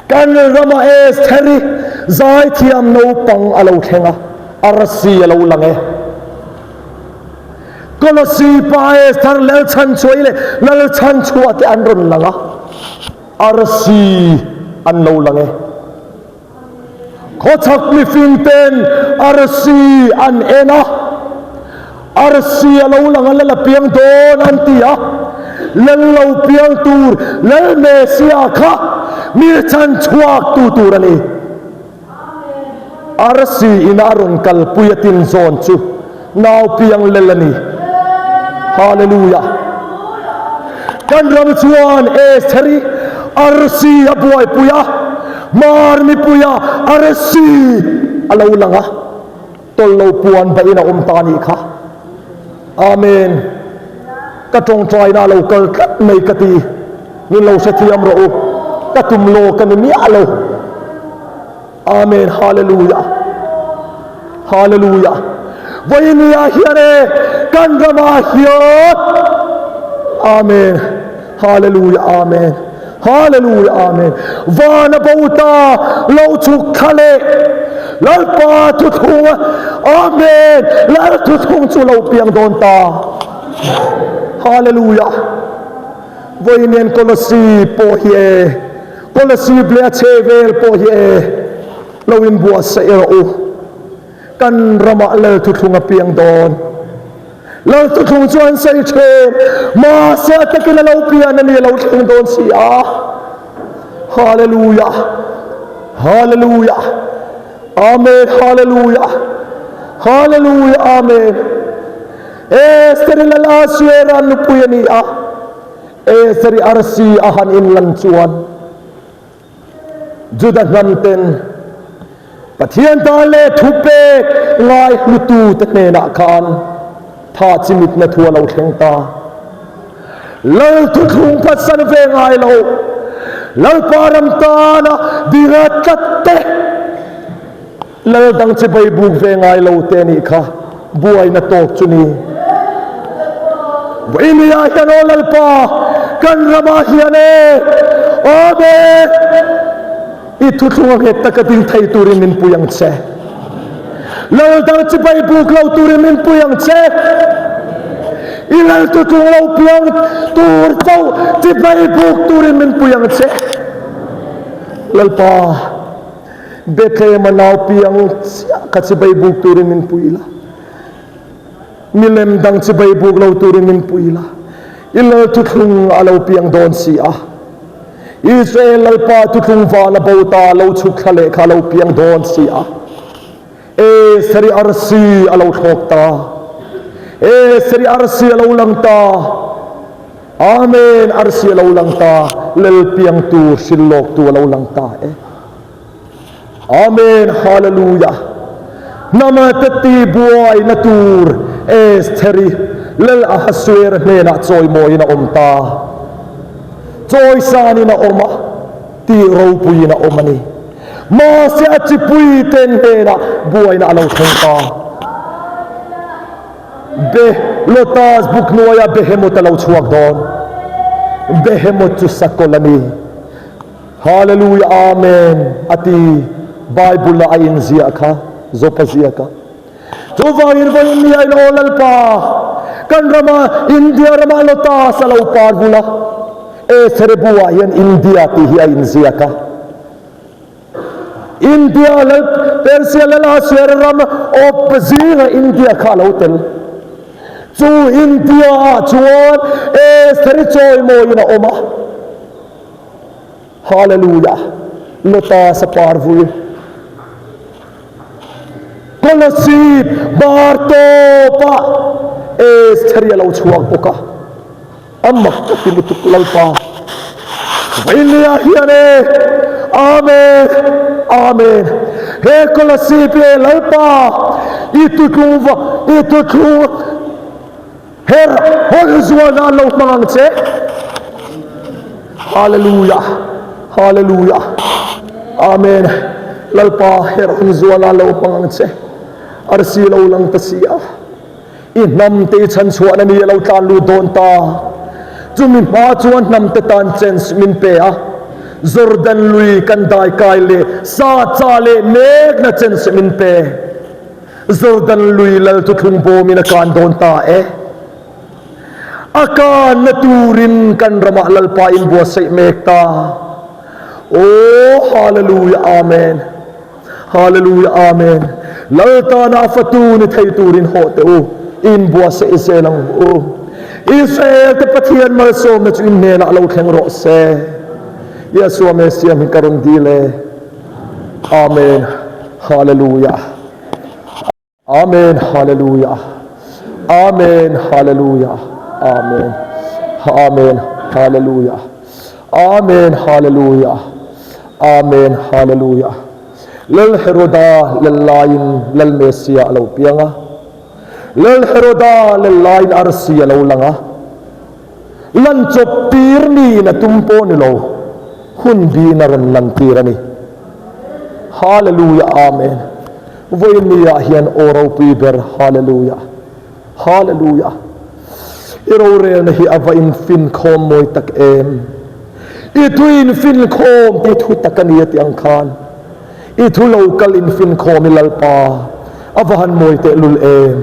Kan rama Esther-i zaithiam naupang a lo thleng a, arsi a lo lang e. Kolossi pa Esther Lalchhanchhuahi leh Lalchhanchhuah te an rawn lang a, arsi an lo lang e. Khawchhak mifing ten arsi an en a, arsi a lo lang a lal a piang dawn an ti a, lal lo piang tur Lal Mesia kha mi chan chhuak tu tur a ni. Arsi ina a rawn kalpui a tin zawn chu nau piang lel a ni. Hallelujah! Kan ram chuan Estheri arsi a buaipui a, Hmar mipuia arsi a lo lang a, tawlh lo puan bahin a awm ta a nih kha. Amen. Ka tawngtaina a lo kal tlat mai ka ti. Min lo hrethiam rawh u. Ka tum lawk a ni miah lo. Amen Hallelujah Hallelujah Vawinia hian e kan ramah hian Amen Hallelujah Amen Hallelujah Amen Vana bo ta lo chhuk thla leh Lalpa thuthlung Amen Lal thuthlung chu lo piang dawn ta Hallelujah Vawiin Kolossi pawh hi e Kolasib leh a chhe vel pawh hi e lo inbuatsaih rawh u. Kan ramah Lal thuthlung a piang dawn. Lal thuthlung chu an sawi thin, mahse a takin a lo pian a ni, a lo thleng dawn si a. Hallelujah! Hallelujah! Amen! Hallelujah! Hallelujah! Amen! Esther-i Lal Asuera nupui a ni a, Esther-i arsi a han inlan chuan, Juda hnamten Pathian tan leh thupek ngaihlutute hnenah khan tha chimitna thu a lo thleng ta. Lal thuthlung phatsan ve ngai lo, Lalpa ram tana dira tlat te, Lal dang chibai buk ve ngai lo te anih kha buaina tawk chu ni. Vawinia hian aw Lalpa kan ramah hian e Amen i thuthlung a nghet taka ding thei turin min pui ang che. Lal dang chibai buk lo turin min pui ang che. I lal thuthlung lo piang tur chauh chibai buk turin min pui ang che. Lalpa. Bethlehem-a nau piang chiah kha chibai buk turin min pui la, milem dang chibai buk lo turin min pui la, i lal thuthlung a lo piang dawn si a, Israel Lalpa thuthlung van a bo ta lo chhuk thla leh kha a lo piang dawn si a, E seri arsi a lo thlawk ta, e seri arsi a lo lang ta, Amen, arsi a lo lang ta, lel piangtu, hrilhlawktu a lo lang ta e. Amen, Hallelujah. Hnama te ti buaina tur Estheri lel Ahasuera hnenah chawimawiin a awm ta. Chawisanin a awm a, tih ropuiin a awm a ni. Mahse a chipui ten hnenah buaina a lo thleng ta. Be Lotus buk hnuaiah Behemoth a lo chhuak dawn. Behemoth chu sakawlh a ni. Hallelujah Amen a ti Bible a a inziah kha Job a ziak a. Chuvangin vawiin ni a in aw Lalpa kan rama India rama Lotus a lo par bul a. Eshere bu ah hian India tih hi a inziak a. India lal Persia lal Asia ram awp zinga India kha a lo tel. Chu India ah chuan Estheri chawimawiin a awm a. Hallelujah! Lotus a par vul. Kolasib bar tawpah Estheri a lo chhuak bawk a. A mak ka ti lutuk Lalpa. Vainia hian e Amen Amen He Kolasib e Lalpa i tutlung va i tutlung her hawn zual nan lo hmang ang che Hallelujah Hallelujah Amen Lalpa her hawn zual nan lo hmang ang che Arsi lo lang ta si a. I hnamte i chhanchhuahna ni a lo tlan lut dawn ta. Chumi hma chuan hnamte tan chance min pe a, Jordan lui kan dai kai leh sa cha leh mekna chance min pe. Jordan lui lal thuthlung bawmin a kan dawn ta e. A kanna turin kan ramah Lalpa inbuatsaih mek ta. Aw Hallelujah Amen. Hallelujah Amen Lal tana a fatu ni thei turin hawh teh u, in buatsaih zel ang u. Israel te Pathian malsawmna chu in hnenah lo thleng rawh se. Yeshua Messiah hming ka rawn dil e. Amen Hallelujah. Amen Hallelujah Amen Hallelujah Amen Amen Hallelujah Amen Hallelujah Amen Hallelujah Lal Heroda lal laiin Lal Messiah a lo piang a Lal Heroda lal laiin arsi a lo lang a Lan chawp tir niin a tum pawh ni lo hun biin a rawn lan tir a ni Hallelujah Amen Vawiin ah hian aw ropui ber Hallelujah Hallelujah I rorelna hi a va in finkhawm mawi tak em I thu in finkhawm tih thu tak a ni a tih ang khan I thu lo kal in finkhawm i Lalpa a va han mawi tehlul em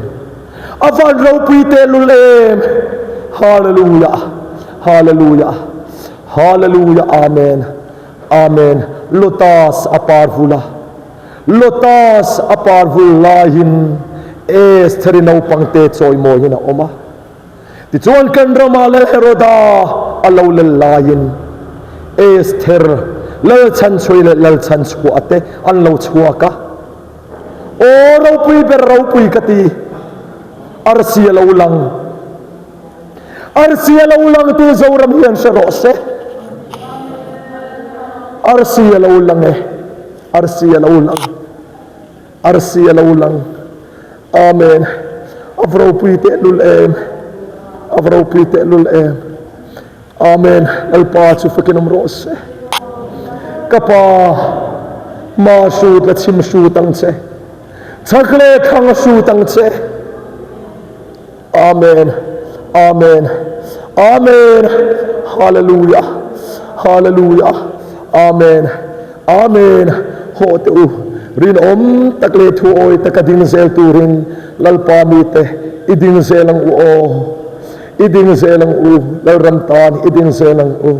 A van ropui tehlul em Hallelujah Hallelujah Hallelujah Amen Amen Lotus a par vul a. Lotus a par vul laiin Estheri naupangte chawimawiin a awm a. Tichuan kan ramah Lal Heroda a lo lel laiin Esther, Lal Chhanchhuai leh Lal Chhanchhuah te an lo chhuak a. Aw ropui ber ropui ka ti, arsi a lo lang. Arsi a lo lang tih Zoram hian hre rawh se. Arsi a lo lang e, arsi a lo lang. Arsi a lo lang. Amen. A va ropui tehlul em. A va ropui tehlul em. Amen. Lalpa chu fakin awm rawh se. Ka pa, ma hrut la chhim hrut ang che. Chhak leh thlang hrut ang che. Amen Amen Amen Hallelujah Hallelujah Amen Amen Hawh teh u rinawm tak leh thu awi taka ding zel turin Lalpa mite i ding zel ang u aw i ding zel ang u Lalram tan i ding zel ang u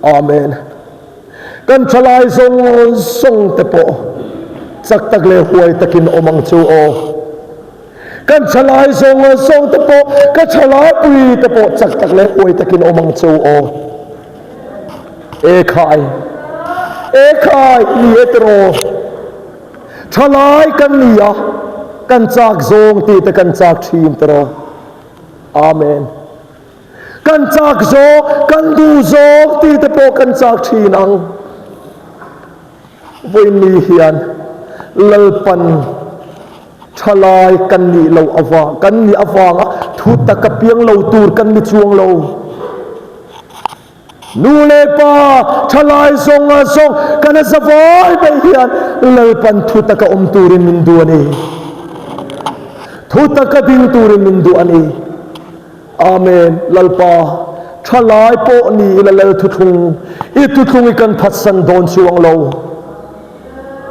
Amen. Kan thalai zawng zawng te pawh chak tak leh huai takin awm ang chu aw. Kan thalai zawng zawng te pawh ka thalai pui te pawh chak tak leh huai takin awm ang chu aw. E khai. E khai ni e tiraw. Thalai kan ni a, kan chak zawng tih te kan chak thin tiraw. Amen. Kan chak zawk, kan duh zawk tih te pawh kan chak thin ang. Vawiinni hian Lalpan thalai kan nih loh avang, kan nih avanga thu taka piang lo tur kan ni chuang lo. Nu leh pa thalai zawng a zawng kan a zavai mai hian Lalpan thu taka awm turin min duh a ni. Thu taka ding turin min duh a ni. Amen Lalpa thalai pawh ni ila Lal thuthlung i thuthlung i kan phatsan dawn chuang lo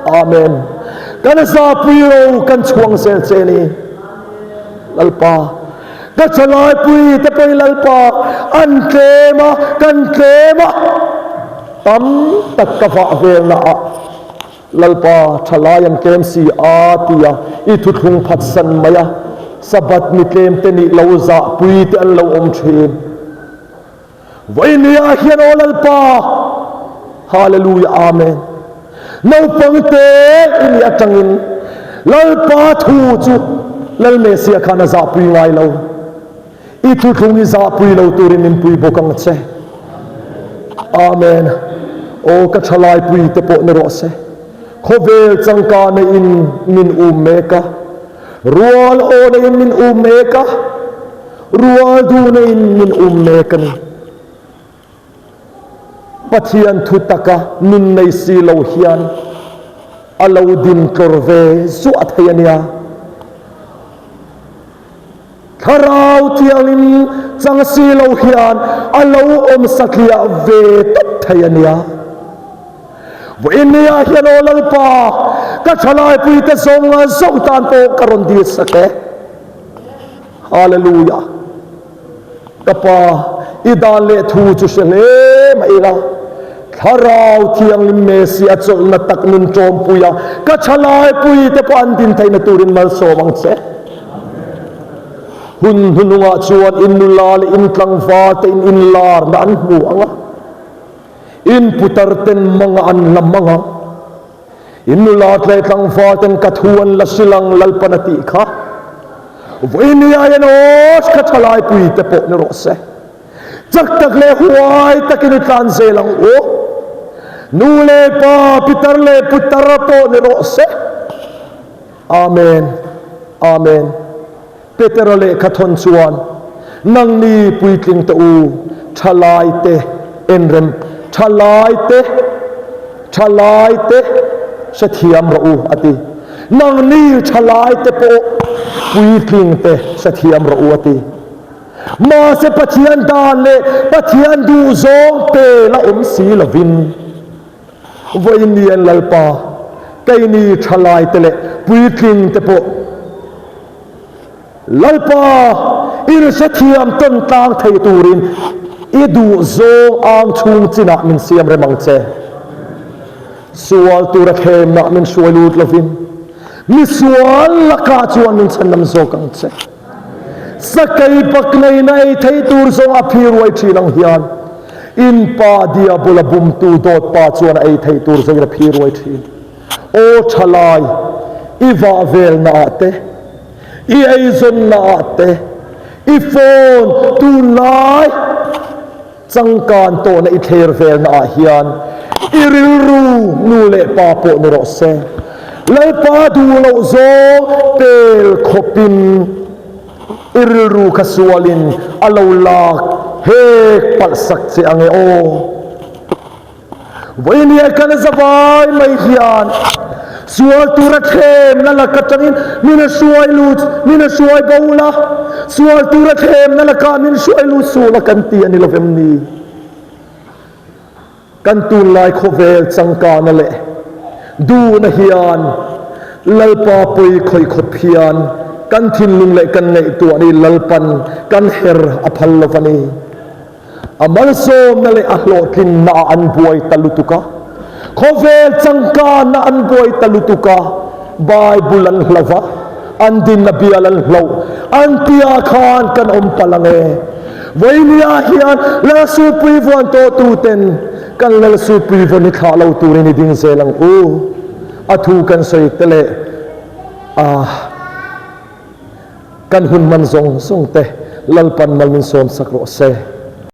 Amen kan zapui ro kan chhuang zel che ni Lalpa ka thalai pui te pawhin Lalpa an tlem a kan tlem a tam tak ka vah velna ah Lalpa, thalai an tlem si a, tia i thuthlung phatsan mai a, Sabbath ni tlem te nih lo zahpui te an lo awm thin. Vawinia hian aw Lalpa, Hallelujah Amen. Naupang te i nih atangin Lalpa thu chu Lal Messiah khan a zahpui ngai lo. I thuthlung i zahpui lo turin min pui bawk ang che. Amen. Aw ka thalai pui te pawh ni rawh se. Khawvel changka neiin min um mek a. Rual aw neiin min um mek a. Rual duh neiin min um mek a ni. Pathian thu taka nun nei si lo hian a lo din tlawr ve zuah thei a nia. Thlarau Thianghlim chang si lo hian a lo awm satliah ve tawp thei a nia. Vawiinniah hian aw Lalpa, ka thalaipuite zawng zawng tan pawh ka rawn dil sak e. Hallelujah. Ka Pa, i dan leh thu chu hre hle mah ila, Thlarau Thianghlim Mesi a chawlhna tak nun ṭawmpui a, ka ṭhalaipui te pawh an din theihna turin malsawm ang che. Hun hnuhnungah chuan in nula leh in tlangval te in inlarna an hmu ang a, in putar ten manga an la mang ang. In nula tleh tlangval ten ka thu an la hrilh ang Lalpan a tih kha. Vawinia hian aw ka thalaipui te pawh ni rawh se. Chak tak leh huai takin i tlan zel ang u. Nu leh pa, pitar leh putar pawh ni rawh se. Amen. Amen. Petera lehkha thawn chuan, Nangni puitling te u, thalaite enrem, thalaite, thalaite hrethiam rawh u, a ti. Nangni thalaite pawh puitling te hrethiam rawh u, a ti. Mahse Pathian dan leh Pathian duhzawng pel a awm si lovin, Vawiin Lalpa, keini thalaite leh puitling te pawh Lalpa in hrethiam tawn tlang thei turin i duh zawng ang chhung chinah min siam rem ang che. Sual tura thlemnah min hruai lut lovin. Misual lakah chuan min chhandam zawk ang che. Sakei bakneina ei thei tur zawng a phi ruai thin ang hian in pa diabol a bumtu dawt pa chuan a ei theih tur zawngin a phi ruai thin. Aw thalai, i vah velna ah te, i eizawnna ah te, i phone tunlai Changkan tawhna i thler velna ah hian i rilru nu leh pa pawh ni rawh se. Lalpa duh loh zawng pel khawpin i rilru kha sualin a lo lak hek palh sak che ange aw. Vawinia kan zavai mai hian sual tura thlemna lak atangin min hruai lut, min hruai bo la, sual tura thlemna lakah min hruai lut suh la kan ti a ni lovem ni? Kan tunlai khawvel changkana leh duhna hian Lalpa pawi khawih khawp hian kan thinlung leh kan ngaihtuah ni Lalpan kan her a phal lo va ni. A malsawmna leh a hlawhtlinna ah an buai ta lutuk a, khawvel changkanna an buai ta lutuk a, Bible an hloh a, an dinna bial an hloh, an tia khan kan awm palh ang e. Vawinia hian Lalsupui vuan tawh tuten kan Lalsupui vawn hi thlah lo turin i ding zel ang u. A thu kan sawi te leh a. Kan hun man zawng zawng te Lalpan mal min sawm sak rawh se.